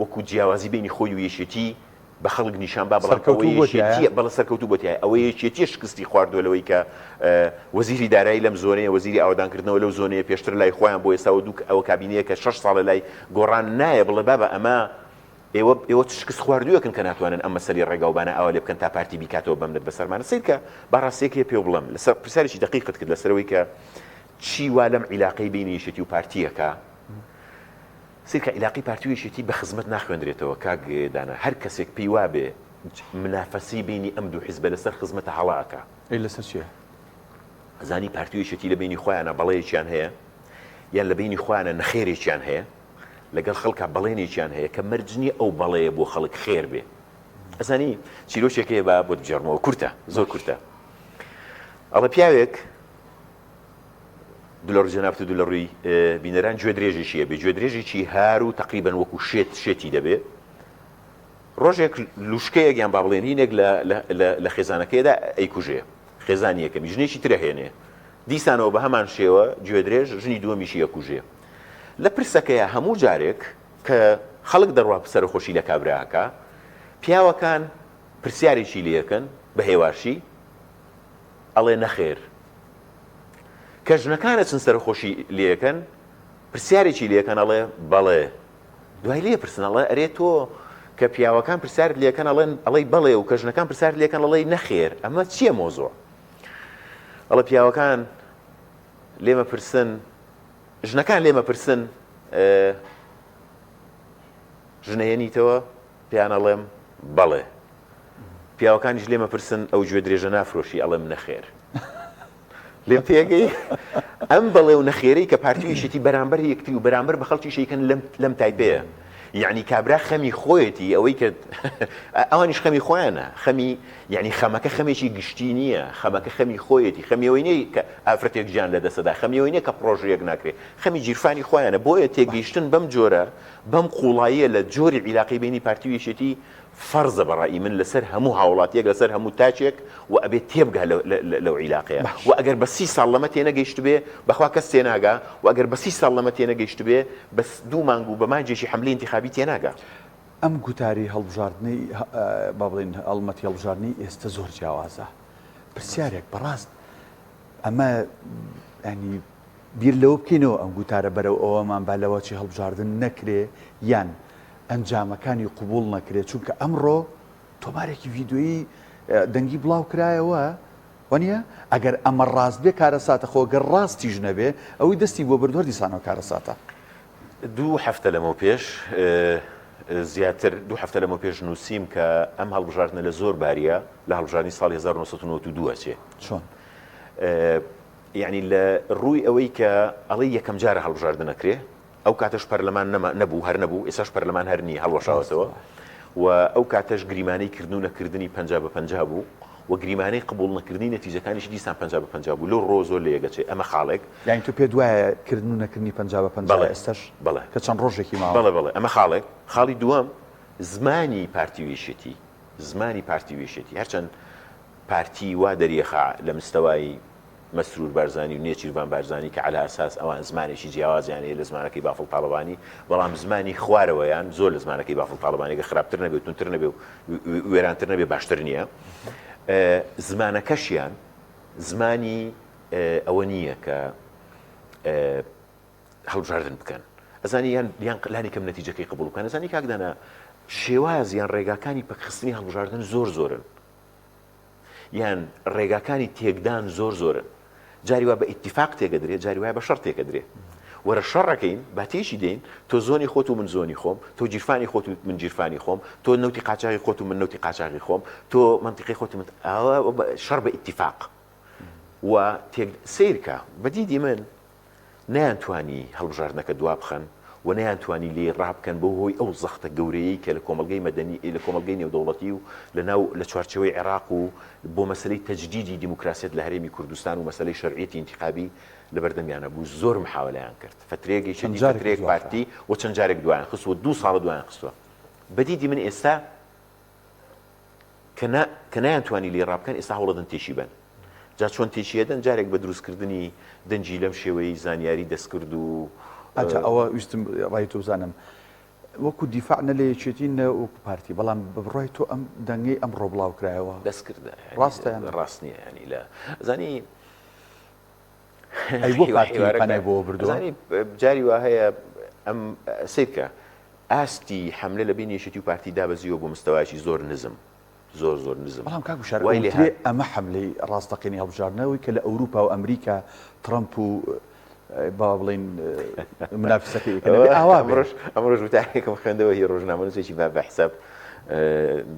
وەکو جیاوازی بینی خۆی و یەکێتی بە خەڵک نیشان با بەڵام ئەوە یەکێتیە بەڵێ سەرکەوتوو بۆ تیایە ئەوە یەکێتیە شکستی خواردووە لەوەی کە وەزیری دارایی لەم زۆنەیە وەزیری ئاوەدانکردنەوە لەو زۆنەیە پێشتر لای خۆیان بۆ ئێستا دوو ئەوە کابینەیە کە شەش ساڵە لای گۆڕان نایە بڵێ بابە ئەمە ئێوە ئێوە چ شکست خواردوویەکن کە ناتوانن ئەم مەسەلەی ڕێگاوبانە ئاوا لێ بکەن تا پارتی بیکاتەوە بەمنەت بەسەرمانە سەیرکە با ڕاستیەک هەیە پێو بڵێم لەسەر پرسیارێکی دەقیقت کرد لەسەر ئەوەی کە چی وا لەم عیلاقەی بینی یەکێتی و پارتیەکە سەیرکە عیلاقەی پارتی و یەکێتی بە خزمەت ناخوێندرێتەوە کاک دانا هەر کەسێک پێی وابێ منافەسەی بینی ئەم دوو حیزبە لەسەر خزمەتە هەڵە ئەکا. ئەی لەسەر چیە؟ ئەزانی پارتی و یەکێتی لە بینی خۆیانە بەڵێیەکیان هەیە یان لە بینی خۆیانە نەخێرێکیان هەیە لەگەڵ خەڵکا بەڵێنێکیان هەیە کە مەرج نییە ئەو بەڵێیە بۆ خەڵک خێر بێ. ئەزانی چیرۆکێک هەیە با بۆت بگێڕمەوە کورتە زۆر کورتە. ئەڵێ پیاوێک دو لە ڕووی جەنابت و دو لە ڕووی بینەران گوێ درێژێکی ئەبێ گوێ درێژێکی هار و تەقریبەن وەکو شێت شێتی دەبێ ڕۆژێک لوشکەیەک یان با بڵێن هینێک لە لە خێزانەکەیدا ئەیکوژێ خێزانی یەکەمی ژنێکی ترە هێنێ دیسانەوە بە هەمان شێوە گوێدرێژ ژنی دووەمیشی ئەکوژێ. لە پرسەکەیا هەموو جارێک کە خەڵک دەڕوا سەرەخۆشی لە کابرا ئەکا، پیاوەکان پرسیارێکی لێ ئەکەن بە هێواشی ئەڵێ نەخێر. کە ژنەکان ئەچن سەرەخۆشی لێ ئەکەن پرسیارێکی لێ ئەکەن ئەڵێ بەڵێ. دوای لێ پرسن ئەڵێ ئەرێ تۆ کە پیاوەکان پرسیارت لێ ئەکەن ئەڵێن ئەڵێی بەڵێ و کە ژنەکان پرسیارت لێ ئەکەن ئەڵێی نەخێر ئەمە چییە مەوزوع؟ ئەڵێ پیاوەکان لێمە پرسن ژنەکان لێمە پرسن ژنەیەنیتەوە پێیان ئەڵێم بەڵێ. پیاوەکانیش لێم ئەپرسن ئەو گوێ درێژە نافرۆشی ئەڵێم نەخێر. لێم تێگەی؟ ئەم بەڵێ و نەخێرەی کە پارتی و یەکێتی بەرامبەر یەکتری و بەرامبەر بە خەڵکیش ئەیکەن لەم لەم تایپەیە. یەعنی کابرا خەمی خۆیەتی ئەوەی کە ئەوانیش خەمی خۆیانە خەمی یەعنی خەمەکە خەمێکی گشتی نییە خەمەکە خەمی خۆیەتی خەمی ئەوەی نییە کە ئافرەتێک گیان لەدەستەدا خەمی ئەوەی نییە کە پڕۆژەیەک ناکرێ خەمی گیرفانی خۆیانە بۆیە تێگەیشتن بەم جۆرە بەم قوڵاییە لە جۆری عیلاقەی بەینی پارتی و یەکێتی فەرزە بە ڕەئی من لەسەر هەموو هاوڵاتیەک لەسەر هەموو تاکێک و ئەبێ تێبگا لەو عیلاقەیە و ئەگەر بە سی ساڵ لەمە تێنەگەیشتبێ بەخوا کەس تێناگا و ئەگەر بە سی ساڵ لەمە تێنەگەیشتبێ بە دوو مانگ و بە مانگێکی حەملەی ئینتیخابی تێناگا. ئەم گوتاری هەڵبژاردنەی با بڵێین هەڵمەتی هەڵبژاردنی ئێستە زۆر جیاوازە. پرسیارێک بەڕاست ئەمە ینی بیر لەوە بکەینەوە ئەم گوتارە بەرەو ئەوەمان با لەوە چی هەڵبژاردن نەکرێ یان ئەنجامەکانی قبوڵ نەکرێ چونکە ئەمڕۆ تۆمارێکی ڤیدیۆیی دەنگی بڵاو کرایەوە وانە ئەگەر ئەمە ڕاست بێ کارەساتە خۆ گەر ڕاستیش نەبێ ئەوەی دەستی بۆ بردووە دیسانەوە کارەساتە. دوو هەفتە لەمەو پێش زیاتر دوو هەفتە لەمەو پێش نووسیم کە ئەم هەڵبژاردنە لە زۆر باریە لە هەڵبژاردنی ساڵی 1992 ئەچێ. چۆن؟ یعنی لە ڕووی ئەوەی کە ئەڵێ یەکەم جارە هەڵبژاردن ئەکرێ ئەو کاتەش پەرلەمان نەما نەبوو هەر نەبوو ئێساش پەرلەمان هەر نییە هەڵوەشاوەتەوە و ئەو کاتەش گریمانەی کردن و نەکردنی 50 بە 50 بوو و گریمانەی قبوڵ نەکردنی نەتیجەکانیش دیسان 50 بە 50 بوو لەو ڕۆ زۆر لە یەکەچێ ئەمە خاڵێک. یانی تۆ پێت وایە کردن و نەکردنی 50 بە 50 بەڵێ ئێستاش بەڵێ کە چەند ڕۆژێکی ماوە؟ بەڵێ بەڵێ ئەمە خاڵێک. خاڵی دووەم زمانی پارتی و یەکێتی زمانی پارتی و یەکێتی هەرچەند پارتی وا دەریەخا لە مستەوای مەسرور بارزانی و نێچیرڤان بارزانی کە عەلا ئەساس ئەوان زمانێکی جیاوازیان هەیە لە زمانەکەی بافڵ تاڵەبانی، بەڵام زمانی خوارەوەیان زۆر لە زمانەکەی بافڵ تاڵەبانی گەر خراپتر نەبێ و توندتر نەبێ و وێرانتر نەبێ باشتر نییە. زمانەکەشیان زمانی ئەوە نییە کە هەڵبژاردن بکەن ئەزانی یان یان لانی کەم نەتیجەکەی قبوڵ بکەن ئەزانی کاک دانا شێواز یان ڕێگاکانی پەکخستنی هەڵبژاردن زۆر زۆرن یان ڕێگاکانی تێکدان زۆر زۆرن جاری وا بە ئیتیفاق تێکەدرێ جاری وایە بە شەڕ تێکەدرێ وەرە شەڕەکەین با تێکی دێین تۆ زۆنی خۆت و من زۆنی خۆم تۆ گیرفانی خۆت و من گیرفانی خۆم تۆ نەوتی قاچاغی خۆت و من نەوتی قاچاغی خۆم تۆ مەنتیقی خۆت و من ئەوە شەڕ بە ئیتیفاق و تێک سەیرکە بە دیدی من نەیانتوانی هەڵبژاردنەکە دوابخەن و نەیانتوانی لێی ڕابکەن بەو هۆی ئەو زەختە گەورەیەی کە لە کۆمەڵگەی مەدەنی لە کۆمەڵگەی نێودەوڵەتی و لە ناو لە چوارچێوەی عێراق و بۆ مەسەلەی تەجدیدی دیموکراسیەت لە هەرێمی کوردستان و مەسەلەی شەرعیەتی ئینتیخابی لە بەردەمیانە بوو زۆر محاوەلەیان کرد فەترەیەک چەند یەکێتی جارێک فەترەیەک دواخرا. پارتی و چەند جارێک دوایان خست و دوو ساڵە دوایان خستووە بە دیدی من ئێستا کە نا کە نەیانتوانی لێی ڕابکەن ئێستا هەوڵەدەن تێکی بەن جا چۆن تێکی ئەدەن جارێک بە دروستکردنی دەنگی لەم شێوەیەی زانیاری دەستکرد و ئەجا ئەوە ویستم ڕای تۆ بزانم وەکو دیفاع نە لە یەکێتی نە وەکو پارتی بەڵام بە بڕوای تۆ ئەم دەنگەی ئەمڕۆ بڵاو کرایەوە دەستکردە ڕاستە یان ڕاست نییە ینی لە زانی ئەی بۆ پارتی پەنای بۆ بردووە زانی جاری وا هەیە ئەم سەیرکە ئاستی حەملە لە بەینی یەکێتی و پارتی دابەزیوە بۆ مستەوایەکی زۆر نزم زۆر زۆر نزم بەڵام کاک وشار وای لێ ئەوترێ هات. ئەمە حەملەی ڕاستەقینەی هەڵبژاردنەوەی کە لە ئەوروپا و ئەمریکا ترەمپ و با بڵێین منافسەکەی یەکەن ئەبێ ئاوا بێ. ئەمڕۆش ئەمڕۆش وتارێکم خوێندەوە هی ڕۆژنامەنووسێکی با بە حساب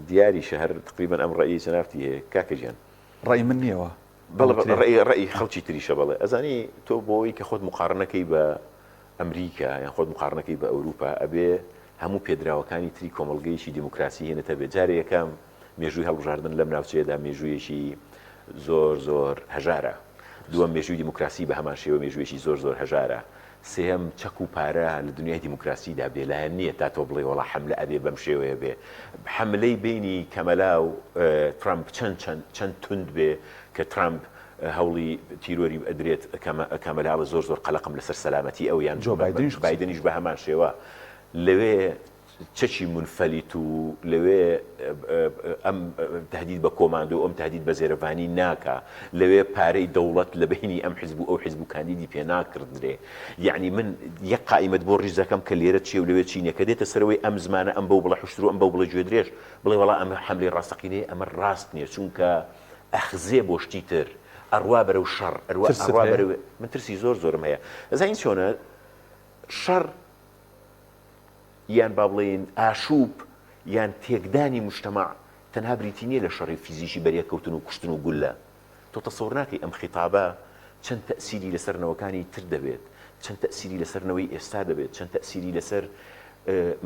دیاریشە هەر تقریبا ئەم ڕەئی جەنابتی هەیە کاکە گیان. ڕەئی من نییەوە بەڵێ ئەوترێ. ڕەئی ڕەئی خەڵکی تریشە بەڵێ ئەزانی تۆ بۆ ئەوەی کە خۆت مقارنەکەی بە ئەمریکا یان خۆت مقارنەکەی بە ئەوروپا ئەبێ هەموو پێدراوەکانی تری کۆمەڵگەیەکی دیموکراسی هێنت هەبێ جارێ یەکەم مێژووی هەڵبژاردن لەم ناوچەیەدا مێژوویەکی زۆر زۆر هەژارە دووەم مێژووی دیموکراسی بە هەمان شێوە مێژوویەکی زۆر زۆر هەژارە سێیەم چەک و پارە لە دنیای دیموکراسیدا بێلایەن نییە تا تۆ بڵێ وەڵا حەملە ئەبێ بەم شێوەیە بێ حەملەی بینی کەمەلا و ترەمپ چەند چەند چەند توند بێ کە ترەمپ هەوڵی تیرۆری ئەدرێت کامەلا ئەڵێ زۆر زۆر قەلەقم لەسەر سەلامەتی ئەو یان جۆ بایدنیش قسەی بایدنیش بە هەمان شێوە لەوێ چەکی مونفەلیت و لەوێ ئەم تهدید بە کۆماندۆ ئەم تهدید بە زێرەڤانی ناکا لەوێ پارەی دەوڵەت لە بەینی ئەم حزب و ئەو حزب و کاندیدی پێ ناکڕدرێ یەعنی من یەک قائیمەت بۆ ڕیز دەکەم کە لێرە چیە و لەوێ چی نیە کە دێتە سەرەوەی ئەم زمانە ئەم بەو بڵێ حوشتر و ئەم بەو بڵێ گوێدرێژ بڵێ وەڵا ئەمە حەملەی ڕاستەقینەیە ئەمە ڕاست نیە چونکە ئەخزێ بۆ شتی تر ئەڕوا بەرەو شەڕ ئەروا ترست ئەڕوا هەیە؟ بەرەو من ترسی زۆر زۆرم هەیە ئەزانی چۆنە شەڕ یان با بڵێین ئاشوب یان تێکدانی موجتەمەع. تەنها بریتی نییە لە شەڕی فیزیکی بەریەککەوتن و کوشتن و گوللە. تۆ تەسەور ناکەی ئەم خیتابە چەند تەئسیری لەسەر نەوەکانی تر دەبێت، چەند تەئسیری لەسەر نەوەی ئێستا دەبێت، چەند تەئسیری لەسەر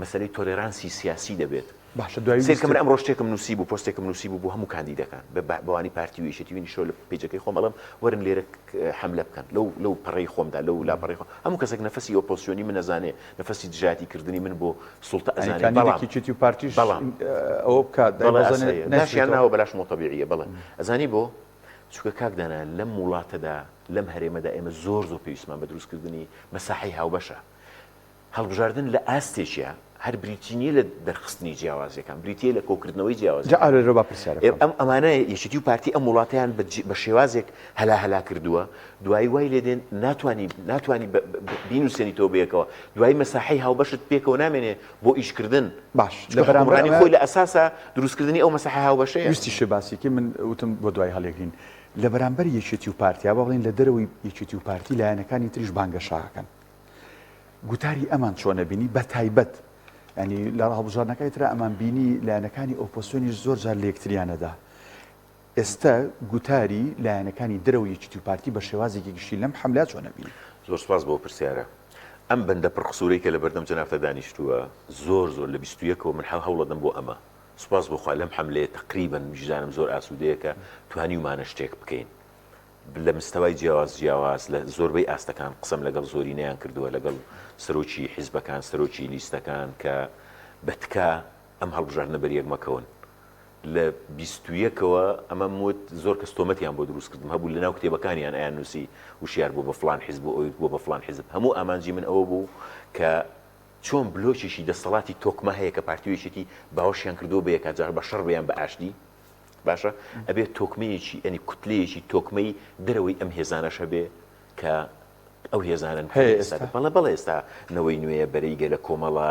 مەسەلەی تۆلێرانسی سیاسی دەبێت. باشە دوایی سەیرکە من ئەمڕۆ شتێکم نووسیبوو، پۆستێکم نووسیبوو بۆ هەموو کاندیدەکان، بە بەوانی پارتی و یەکێتی و نیشەوە لە پەیجەکەی خۆم ئەڵێم وەرن لێرە حەملە بکەن لەو لەو پەڕەی خۆمدا لەو لاپەڕەی خۆم هەموو کەسێک نەفەسی ئۆپۆزسیۆنی من ئەزانێ نەفەسی دژایەتی کردنی من بۆ سوڵتە ئەزانێ بەڵام یەکێتی و پارتیش بەڵام ئەوە بکات بەڵێ ئاساییە داشیان ناوە بەلاشمەوە تەبیعیە بەڵێ ئەزانی بۆ چونکە کاک دانا لەم وڵاتەدا لەم هەرێمەدا ئێمە زۆر زۆر پێویستمان بە دروستکردنی مەساحەی هاوبەشە هەڵبژاردن لە ئاستێکیا هەر بریتی نییە لە دەرخستنی جیاوازیەکان، بریتییە لە کۆکردنەوەی جا جیاوازیەکان. ئارێرە با پرسیارە بکەم. ئەم ئەمانە یەکێتی و پارتی ئەم وڵاتەیان بە بە شێوازێک هەلا هەلا کردووە، دوایی وای لێ دێن ناتوانی ناتوانی بە بینوسێنیتەوە بەیەکەوە، دوایی مەساحەی هاوبەشت پێکەوە نامێنێ بۆ ئیشکردن. باش لە چونکە بەرامبەر حوکمڕانی ئەمە خۆی لە ئەساسا دروستکردنی ئەو مەساحە هاوبەشەیە. ویستیشت باسی کەی من وتم بۆ دوایی هەڵیگرین. لە بەرامبەر یەکێتی و پارتی یا با بڵێین لە دەرەوەی یەکێتی و پارتی لایەنەکانی تریش بانگەشە ئەکەن. گوتاری ئەمان چۆنە بینی بە تایبەت ینی لە هەڵبژاردنەکانی ترا ئەمان بینی لایەنەکانی ئۆپۆسیۆنیش زۆر جار لە یەکتریانەدا ئێستا گوتاری لایەنەکانی دەرەوە یەکێتی و پارتی بە شێوازێکی گشتی لەم حملە چۆنە بینی؟ زۆر سپاس بۆ پرسیارە. ئەم بەندە پڕ قسوورەی کە لە بەردەم جەنابتا دانیشتووە زۆر زۆر لە 21ەوە من هەوڵەدەم بۆ ئەمە. سپاس بۆ خوا لەم حەملەیە تەقریبەن ویژدانم زۆر ئاسوودەیە کە توانیومانە شتێک بکەین. لە مستەوای جیاواز جیاواز لە زۆربەی ئاستەکان قسەم لەگەڵ زۆرینەیان کردووە، لەگەڵ سەرۆکی حیزبەکان، سەرۆکی لیستەکان کە بە تکا ئەم هەڵبژاردنە بەریەک مەکەون. لە 21 ەوە ئەمەم وت، زۆر کەس تۆمەتیان بۆ دروست کردم، هەبوو لەناو کتێبەکانیان ئەیاننووسی وشیار بووە بە فڵان حیزب و ئەوی بووە بە فڵان حیزب. هەموو ئامانجی من ئەوە بوو کە چۆن بلۆکێکی دەستەڵاتی تۆکمە هەیە کە پارتی و یەکێتی باوەشیان کردووە بەیەکا جا بە شەڕ بێ یان بە ئاشتی، باشە ئەبێ تۆکمەیەکی یانی کوتلەیەکی تۆکمەی دەرەوەی ئەم هێزانەش هەبێ کە ئەو هێزانەن کە هەیە ئێستا ئێستا؟ بەڵێ بەڵێ ئێستا نەوەی نوێیە بەرەی گەلە کۆمەڵە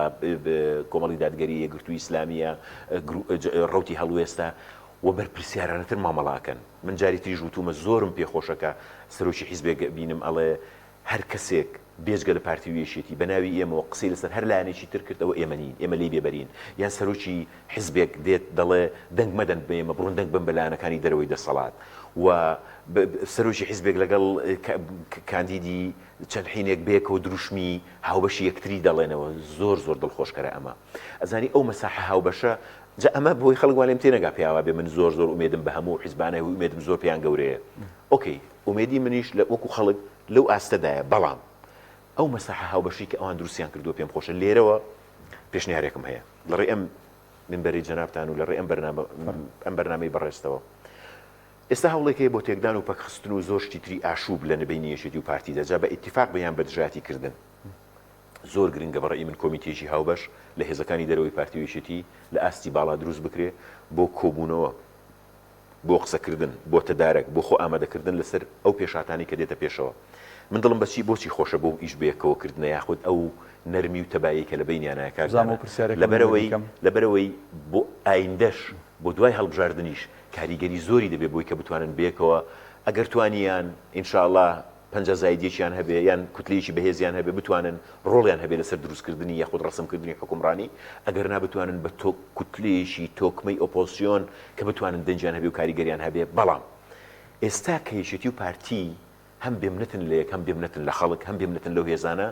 کۆمەڵی دادگەری یەکگرتووی ئیسلامییە ڕەوتی هەڵوێستە و بەرپرسیارانەتر مامەڵە ئەکەن من جاری تریش وتومە زۆرم پێخۆشە کە سەرۆکی حیزبێک بینم ئەڵێ هەر کەسێک بێجگە لە پارتی و یەکێتی بە ناوی ئێمەوە قسەی لەسەر هەر لایەنێکی تر کرد ئەوە ئێمە نین، ئێمە لێی بێبەرین، یان سەرۆکی حیزبێک دێت دەڵێ دەنگ مەدەن بە ئێمە بڕۆن دەنگ بەن بە لایەنەکانی دەرەوەی دەسەڵات و سەرۆکی حیزبێک لەگەڵ کاندیدی چەند حینێک بەیەکەوە دروشمی هاوبەشی یەکتری دەڵێنەوە زۆر زۆر دڵخۆشکەرە ئەمە ئەزانی ئەو مەساحە هاوبەشە جا ئەمە بۆی خەڵک وا لێم تێنەگا پێیاوا بێ من زۆر زۆر ئومێدم بە هەموو حیزبانە و ئومێدم زۆر پێیان گەورەیە ئۆکەی ئومێدی منیش لە وەکو خەڵک لەو ئاستەدایە، بەڵام ئەو مەساحە هاوبەشەی کە ئەوان دروستیان کردووە پێم خۆشە لێرەوە پێشنیارێکم هەیە لە ڕێی ئەم منبەرەی جەنابتان و لە ڕێی ئەم بەرنامە ئەم بەرنامەی بەڕێزتەوە. ئێستا هەوڵێک هەیە بۆ تێکدان و پەکخستن و زۆر شتی تری ئاشوب لە نبەینی یەکێتی و پارتیدا جا بە ئیتیفاق بێ یان بە دژایەتی کردن. زۆر گرنگە بە ڕەئی من کۆمیتەیەکی هاوبەش لە هێزەکانی دەرەوەی پارتی و یەکێتی لە ئاستی باڵا دروست بکرێ بۆ کۆبوونەوە بۆ قسەکردن، بۆ تەدارەک، بۆ خۆ ئامادەکردن لەسەر ئەو پێشهاتانەی کە دێتە پێشەوە. من دڵم بە چی بۆچی خۆشە بەو ئیش بەیەکەوە کردنە یاخود ئەو نەرمی و تەبایەی کە لە بەینیانایە کاک بزانم دانا. ئەو پرسیارێکم لەبەرئەوەی لەبیرکەم. لەبەرئەوەی بۆ ئایندەش بۆ دوای هەڵبژاردنیش کاریگەری زۆری دەبێ بۆی کە بتوانن بەیەکەوە ئەگەر توانیان ان شاء اللە پەنجا زایدیەکیان هەبێ یان کوتلەیەکی بەهێزیان هەبێ بتوانن ڕۆڵیان هەبێ لەسەر دروستکردنی یاخود ڕەسمکردنی حوکمڕانی، ئەگەر نا بتوانن بە کوتلەیەکی تۆکمەی ئۆپۆزسیۆن کە بتوانن دەنگیان هەبێ و کاریگەریان هەبێ، بەڵام ئێستا کە یەکێتی و پارتی هەم بێمنەتن لە یەک هەم بێمنەتن لە خەڵک هەم بێمنەتن لەو هێزانە،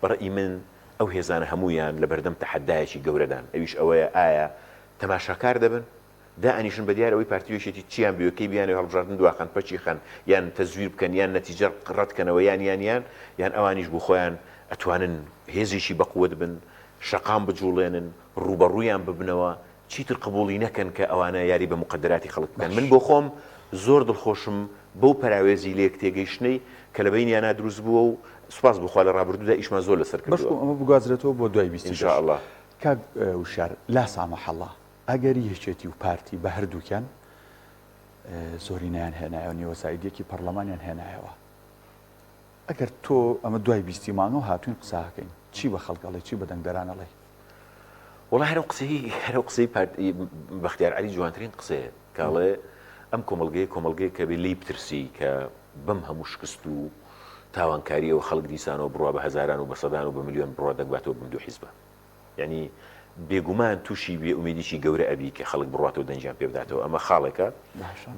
بە ڕەئی من ئەو هێزانە هەموویان لەبەردەم تەحەدایەکی گەورەدان ئەویش ئەوەیە ئایا تەماشاکار دەبن؟ دائەنیشن بەدیار ئەوەی پارتی و یەکێتی چیان بوێ کەی بیانەوێ هەڵبژاردن دواخەن پەکی خەن یان تەزویر بکەن یان نەتیجە ڕەت کەنەوە یان یان یان یان ئەوانیش بۆ خۆیان ئەتوانن هێزێکی بەقوەت بن شەقام بجوڵێنن ڕووبەڕوویان ببنەوە چیتر قبوڵی نەکەن کە ئەوانە یاری بە موقەدەراتی خەڵک بکەن من باش. بۆ خۆم زۆر دڵخۆشم بەو پەراوێزی لێک تێگەیشتنەی کە لە بەینیانا دروست بووە و سوپاس بۆ خوا لە ڕابردوودا ئیشمان زۆر لەسەر کردووە. بەشکم ئەمە بگوازرێتەوە بۆ دوای 20 ان شاء دەش. اللە. کاک وشیار لا سامح اللە ئەگەر یەکێتی و پارتی بە هەردووکیان زۆرینەیان هێنایەوە نیوە زایدیەکی پەرلەمانیان هێنایەوە ئەگەر تۆ ئەمە دوای بیستی مانگەوە هاتوین قساکەین چی بە خەڵک ئەڵێ چی بە دەنگدەران ئەڵێ وەڵا هەرو قسەی هەرو قسەی پارتی بەختیار عەلی جوانترین قسەیە کە ئەڵێ ئەم کۆمەڵگەیە کۆمەڵگەیە کە بێ لێی بترسی کە بەم هەموو شکست و تاوانکاریەوە خەڵک دیسانەوە بڕوا بە هەزاران و بە سەدان و بە ملیۆن بڕوا دەنگ باتەوە بەم دوو حیزبە یانی. بێگومان تووشی بێ ئومێدیی گەورە ئەبی کە خەڵک بڕواتەوە دەنگیان پێ بداتەوە ئەمە خاڵێکە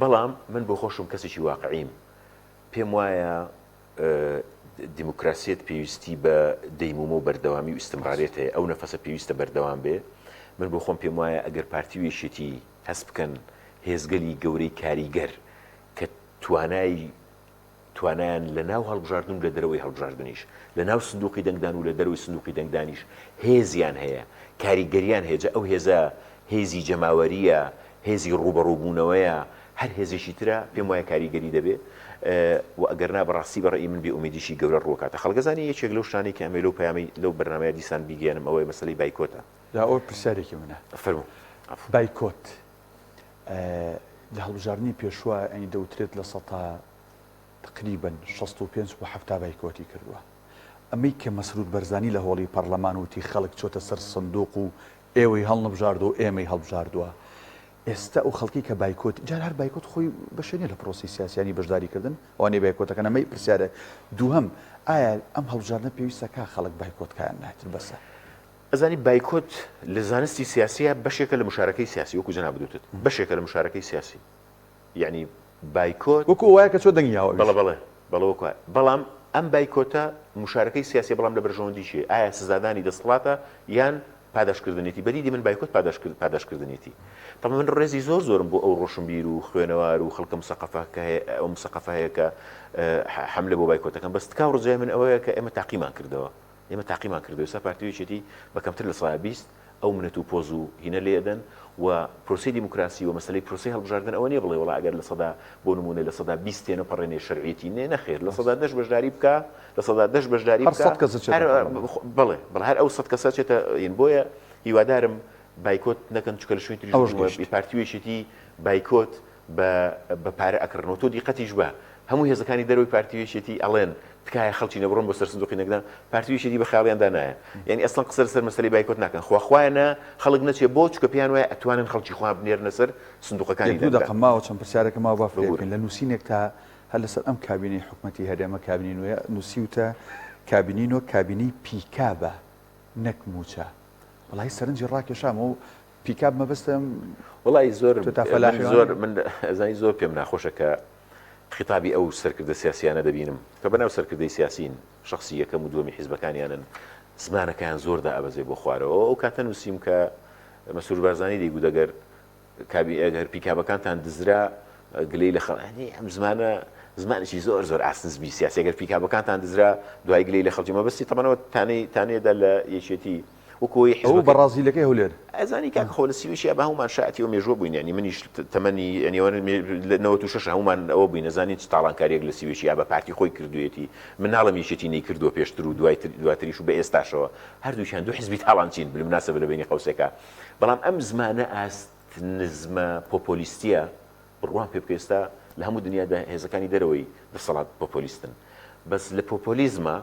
بەڵام من بۆ خۆشم کەسێکی واقعیم پێم وایە دیموکراسیەت پێویستی بە دەیمومە و بەردەوامی و ئیستمراریەت هەیە، ئەو نەفەسە پێویستە بەردەوام بێ، من بۆ خۆم پێم وایە ئەگەر پارتی و یەکێتی هەست بکەن هێزگەلی گەورەی کاریگەر کە توانای توانایان لە ناو هەڵبژاردن و لە دەرەوەی هەڵبژاردنیش لە ناو سندوقی دەنگدان و لە دەرەوەی سندوقی دەنگدانیش هێزیان هەیە کاریگەریان هەیە جا ئەو هێزە هێزی جەماوەرییە هێزی ڕووبەڕووبوونەوەیە، هەر هێزێکی ترە، پێم وایە کاریگەری دەبێ و ئەگەر نا بەڕاستی بە ڕەئی من بێ ئومێدیی گەورە ڕووەکاتە خەڵک. ئەزانی یەکێک لەو شتانەی کە ئەمەوێ لەو پەیامەی لەو بەرنامەیە دیسان بیگەیەنم ئەوەیە مەسەلەی بایکۆتە. جا ئەوە پرسیارێکی منە. فەرموو. بایکۆت لە هەڵبژاردنی پێشووە یانی دەوترێت لە سەتا تقریبەن 65 بۆ 70 بایکۆتی کردووە. ئەمەی کە مەسرور بەرزانی لە هۆڵی پەڕلەمان وتی خەڵک چۆتە سەر سندوق و ئێوەی هەڵنەبژاردووە و ئێمەی هەڵبژاردووە. ئێستا ئەو خەڵکەی کە بایکۆت، جار هەر بایکۆت خۆی بەشێ نیە لە پرۆسەی سیاسی یانی بەشداری کردن، ئەوانەی بایکۆتەکەن ئەمەی پرسیارە. دووهەم، ئایا ئەم هەڵبژاردنە پێویستە کا خەڵک بایکۆت کا یان نا ئیتر بەسە؟ ئەزانی بایکۆت لە زانستی سیاسیە بەشێکە لە مشارەکەی سیاسی وەکو جەنابت وتت بەشێکە لە مشارەکەی سیاسی یەعنی بایکۆت وەکو وایە کە چۆ دەنگی یاوە ئەویش. بەڵێ بەڵێ بەڵێ وەکو وایە بەڵام ئەم بایکۆتە مشارەکەی سیاسیە بەڵام لە بەرژەوەندی کێ؟ ئایا سزادانی دەسەڵاتە یان پاداشتکردنێتی؟ بە دیدی من بایکۆت پاداشتکردنێتی. تەبعەن من ڕێزی زۆر زۆرم بۆ ئەو ڕۆشنبیر و خوێنەوار و خەڵکە مسەقەفە کە هەیە ئەو مسەقەفە هەیە کە حەملە بۆ بایکۆت دەکەن بەس تکا و ڕجای من ئەوەیە کە ئێمە تاقیمان کردەوە ئێمە تاقیمان کردەوە ئێستا پارتی و یەکێتی بە کەمتر لە سەدا 20 ئەو منەت و پۆز و هینە لێ ئەدەن و پرۆسەی دیموکراسی و مەسەلەی پرۆسەی هەڵبژاردن ئەوە نیە بڵێ وەڵا ئەگەر لە سەدا بۆ نموونە لە سەدا 20 تێنەپەڕێنێ شەرعیەتی نێ نەخێر لە سەدا دەش بەشداری بکا لە سەدا دەش بەشداری هەر بکا سەد کەس ئەچێتە هەر پەرلەمان. بەڵێ بەڵێ هەر ئەو سەد کەسە ئەچێتە هین بۆیە هیوادارم بایکۆت نەکەن چونکە لە شوێنی تریش ئەوەش وتومە گەیشت. پارتی و یەکێتی بایکۆت بە بە پارە ئەکڕنەوە تۆ دیقەتیش بە هەموو هێزەکانی دەرەوەی پارتی و یەکێتی ئەڵێن تکایە خەڵکی نەبڕۆن بۆ سەر سندوقی دەنگدان پارتی و یەکێتی بە خەیاڵیاندا نایە یانی ئەسڵەن قسە لەسەر مەسەلەی بایکۆت ناکەن خوا خوایە نا خەڵک نەچێ بۆ چونکە پێیان وایە ئەتوانن خەڵکی خۆیان بنێرنە سەر سندوقەکانی یەک دوو دەنگدان دەقە ماوە چەند پرسیارێکم ماوە با فریا ببورە. بکەین لە نووسینێکتا هەر لەسەر ئەم کابینەی حکومەتی هەرێمە کابینەی نوێیە نووسیوتە کابینەی نۆ کابینەی پیکابە نەک مووچە وەڵاهی سەرنجی ڕاکێشام و پیکاب مەبەستم وەڵی زۆر تۆتا من فەلاحی زۆر وانە؟ من ئەزانی زۆر پێم ناخۆشە کە خیتابی ئەو سەرکردە سیاسیانە دەبینم کە بەناو سەرکردەی سیاسین شخصی یەکەم و دووەمی حیزبەکانیانن زمانەکەیان زۆر دائەبەزێ بۆ خوارەوە ئەو کاتە نووسیم کە مەسرور بارزانی دەیگوت ئەگەر کابی ئەگەر پیکابەکانتان دزرا گلەی لە خەڵ یانی ئەم زمانە زمانێکی زۆر زۆر ئاست نزمی سیاسی ئەگەر پیکابەکانتان دزرا دوای گلەی لە خەڵکی مەبەستی تەمەنەوە تانەی تانەیەدا لە یەکێتی وەکو ئەوەی ئەوە حیزبەکەی بە ڕازیلەکەی هەولێر. ئەزانی کاکە خۆ لە سیویشیا بە هەموومان شایەتی ئەو مێژووە بووین یانی منیش تەمەنی یانی ئەوە لە 96 هەموومان ئەوە بووین ئەزانین چ تاڵانکارییەک لە سیویشیا بە پارتی خۆی کردوویەتی من ناڵێم یەکێتی نەیکردووە پێشتر و دوای دواتریش و بە ئێستاشەوە هەردووکیان دوو حیزبی تاڵانچین بالمناسبە لە بەینی قەوسێکا بەڵام ئەم زمانە ئاست نزمە پۆپۆلیستیە بڕوام پێ بکە ئێستا لە هەموو دنیادا هێزەکانی دەرەوەی دەسەڵات پۆپۆلیستن بەس لە پۆپۆلیزمە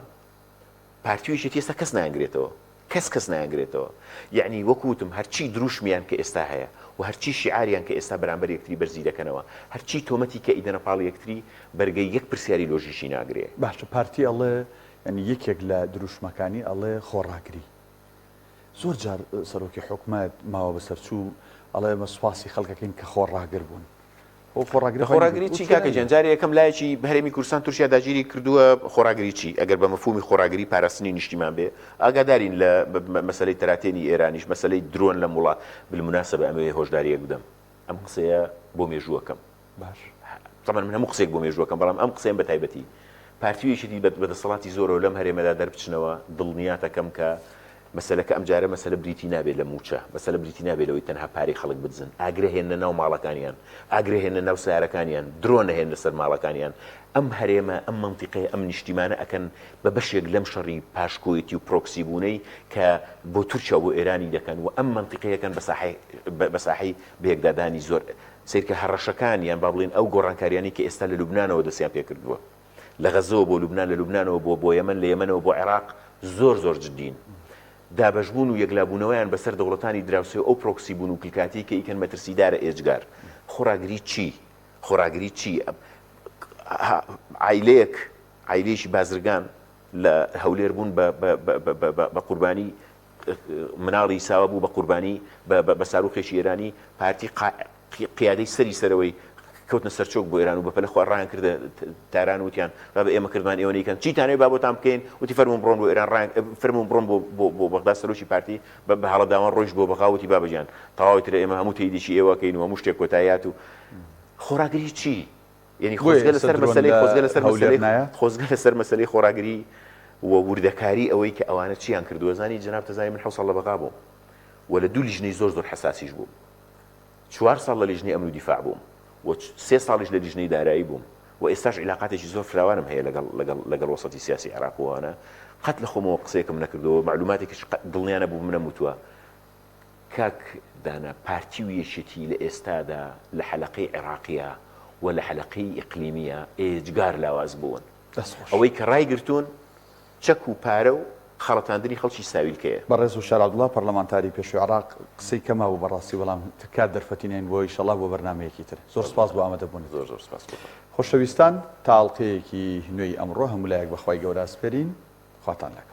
پارتی و یەکێتی ئێستا کەس نایانگرێتەوە کەس کەس نایانگرێتەوە یەعنی وەکو وتم هەرچی دروشمیان کە ئێستا هەیە و هەرچی شیعاریان کە ئێستا بەرامبەر یەکتری بەرزی دەکەنەوە هەرچی تۆمەتی کە ئیدەنە پاڵ یەکتری بەرگەی یەک پرسیاری لۆژیکی ناگرێ. باشە پارتی ئەڵێ یانی یەکێک لە دروشمەکانی ئەڵێ خۆڕاگری زۆر جار سەرۆکی حکومەت ماوە بەسەرچوو ئەڵێ ئێمە سوپاسی خەڵکەکەین کە خۆڕاگر بوون. خۆ خۆڕاگری خۆی خۆڕاگری نەگرت. چی کاکە گیان جارێ یەکەم لایەکی هەرێمی کوردستان تورکیا داگیری کردووە خۆڕاگری چی ئەگەر بە مەفهومی خۆڕاگری پاراستنی نیشتیمان بێ ئاگادارین لە مەسەلەی تەراتێنی ئێرانیش مەسەلەی درۆن لەم وڵات بالمناسبە ئەمەوێ هۆشداریەک بدەم ئەم قسەیە بۆ مێژووەکەم باش. تەبعەن من هەموو قسەیەک بۆ مێژووەکەم بەڵام ئەم قسەیەم بە تایبەتی پارتی و یەکێتی بە دەسەڵاتی زۆرەوە لەم هەرێمەدا دەربچنەوە دڵنیاتەکەم کە مەسەلەکە ئەمجارە مەسەلە بریتی نابێت لە مووچە، مەسەلە بریتی نابێت لەوەی تەنها پارەی خەڵک بدزن، ئاگرە هێننە ناو ماڵەکانیان، ئاگرە هێننە ناو سەیارەکانیان، درۆن ئەهێننە سەر ماڵەکانیان، ئەم هەرێمە، ئەم مەنتیقەیە، ئەم نیشتیمانە ئەکەن بە بەشێک لەم شەڕی پاشکۆیەتی و پرۆکسی بوونەی کە بۆ تورکیا و بۆ ئێرانی دەکەن و ئەم مەنتیقەیە ئەکەن بە ساحەی بە ساحەی بەیەکدادانی زۆر سەیرکە هەڕەشەکان یان با بڵێین ئەو گۆڕانکاریانەی کە ئێستا لە لوبنانەوە دەستیان پێکردووە. لە غەزەوە بۆ لوبنان، لە لوبنانەوە بۆ بۆ یەمەن، لە یەمەنەوە بۆ عێراق زۆر زۆر جدین. دابەشبوون و یەکلابوونەوەیان بەسەر دەوڵەتانی دراوسێ و ئەو پرۆکسی بوون و کلکاتیەی کە ئیکەن مەترسیدارە ئێجگار. خۆڕاگری چی؟ خۆڕاگری چی؟ عایلەیەک، عایلەیەکی بازرگان لە هەولێر بوون بە بە بە بە بە قوربانی. مناڵی ساوا بوو بە قوربانی بە ساروخێکی ئێرانی، پارتی قیادەی سەری سەرەوەی کەوتنە سەرچۆک بۆ ئێران و بەپەلە خوا ڕایان کردە تاران وتیان بابە ئێمە کردمان ئێوە نیکەن چیتانەوێ با بۆتان بکەین وتی فەرموون بڕۆن بۆ ئێران ڕایان فەرموون بڕۆن بۆ بۆ بۆ بەغدا سەرۆکی پارتی بە بە هەڵەداوان ڕۆیشت بۆ بەغا وتی بابە گیان تەواوی ترە ئێمە هەموو تەیدێکی ئێوە کەین و هەموو شتێک کۆتاییات و خۆڕاگری چی یعنی بۆیە خۆزگە ئێستا لەسەر درۆن مەسەلەی لە خۆزگە لەسەر هەولێر مەسەلەی نایات؟ خۆزگە لەسەر مەسەلەی خۆڕاگری و وردەکاری ئەوەی کە ئەوانە چیان کردووە زانی جەناب تەزانی من حەوت ساڵ لە بەغا بووم و لە دوو لیژنەی زۆر زۆر حەساسیش بووم چوار ساڵ لە لیژنەی ئەمن و دیفاع بووم و سێ ساڵیش لە لیژنەی دارایی بووم و ئێستاش عیلاقاتێکی زۆر فراوانم هەیە لەگەڵ لەگەڵ لەگەڵ وەسەتی سیاسی عێراق و ئەوانە قەت لە خۆمەوە قسەیەکم نەکردەوە مەعلوماتێکیش قەت دڵنیا نەبووم نەموتووە کاک دانا پارتی و یەکێتی لە ئێستادا لە حەلەقەی عێراقیە و لە حەلەقەی ئیقلیمیە ئێجگار لاواز بوون. دەست خۆش. ئەوەی کە ڕایگرتوون چەک و پارە و خەڵەتاندنی خەڵکی ساویلکەیە. بەڕێز وشار عەبدوڵا پەرلەمانتاری پێشووی عێراق قسەی کەم مابوو بەڕاستی بەڵام کات دەرفەتی ناین بۆ ئیشەڵا بۆ بەرنامەیەکی تر زۆر سوپاس بۆ ئامادەبوونت. زۆر زۆر سوپاس بۆ تۆ. خۆشەویستان تا ئەڵقەیەکی نوێی ئەمڕۆ هەموو لایەک بە خوای گەورە ئەسپێرین خواتان لەگەڵ.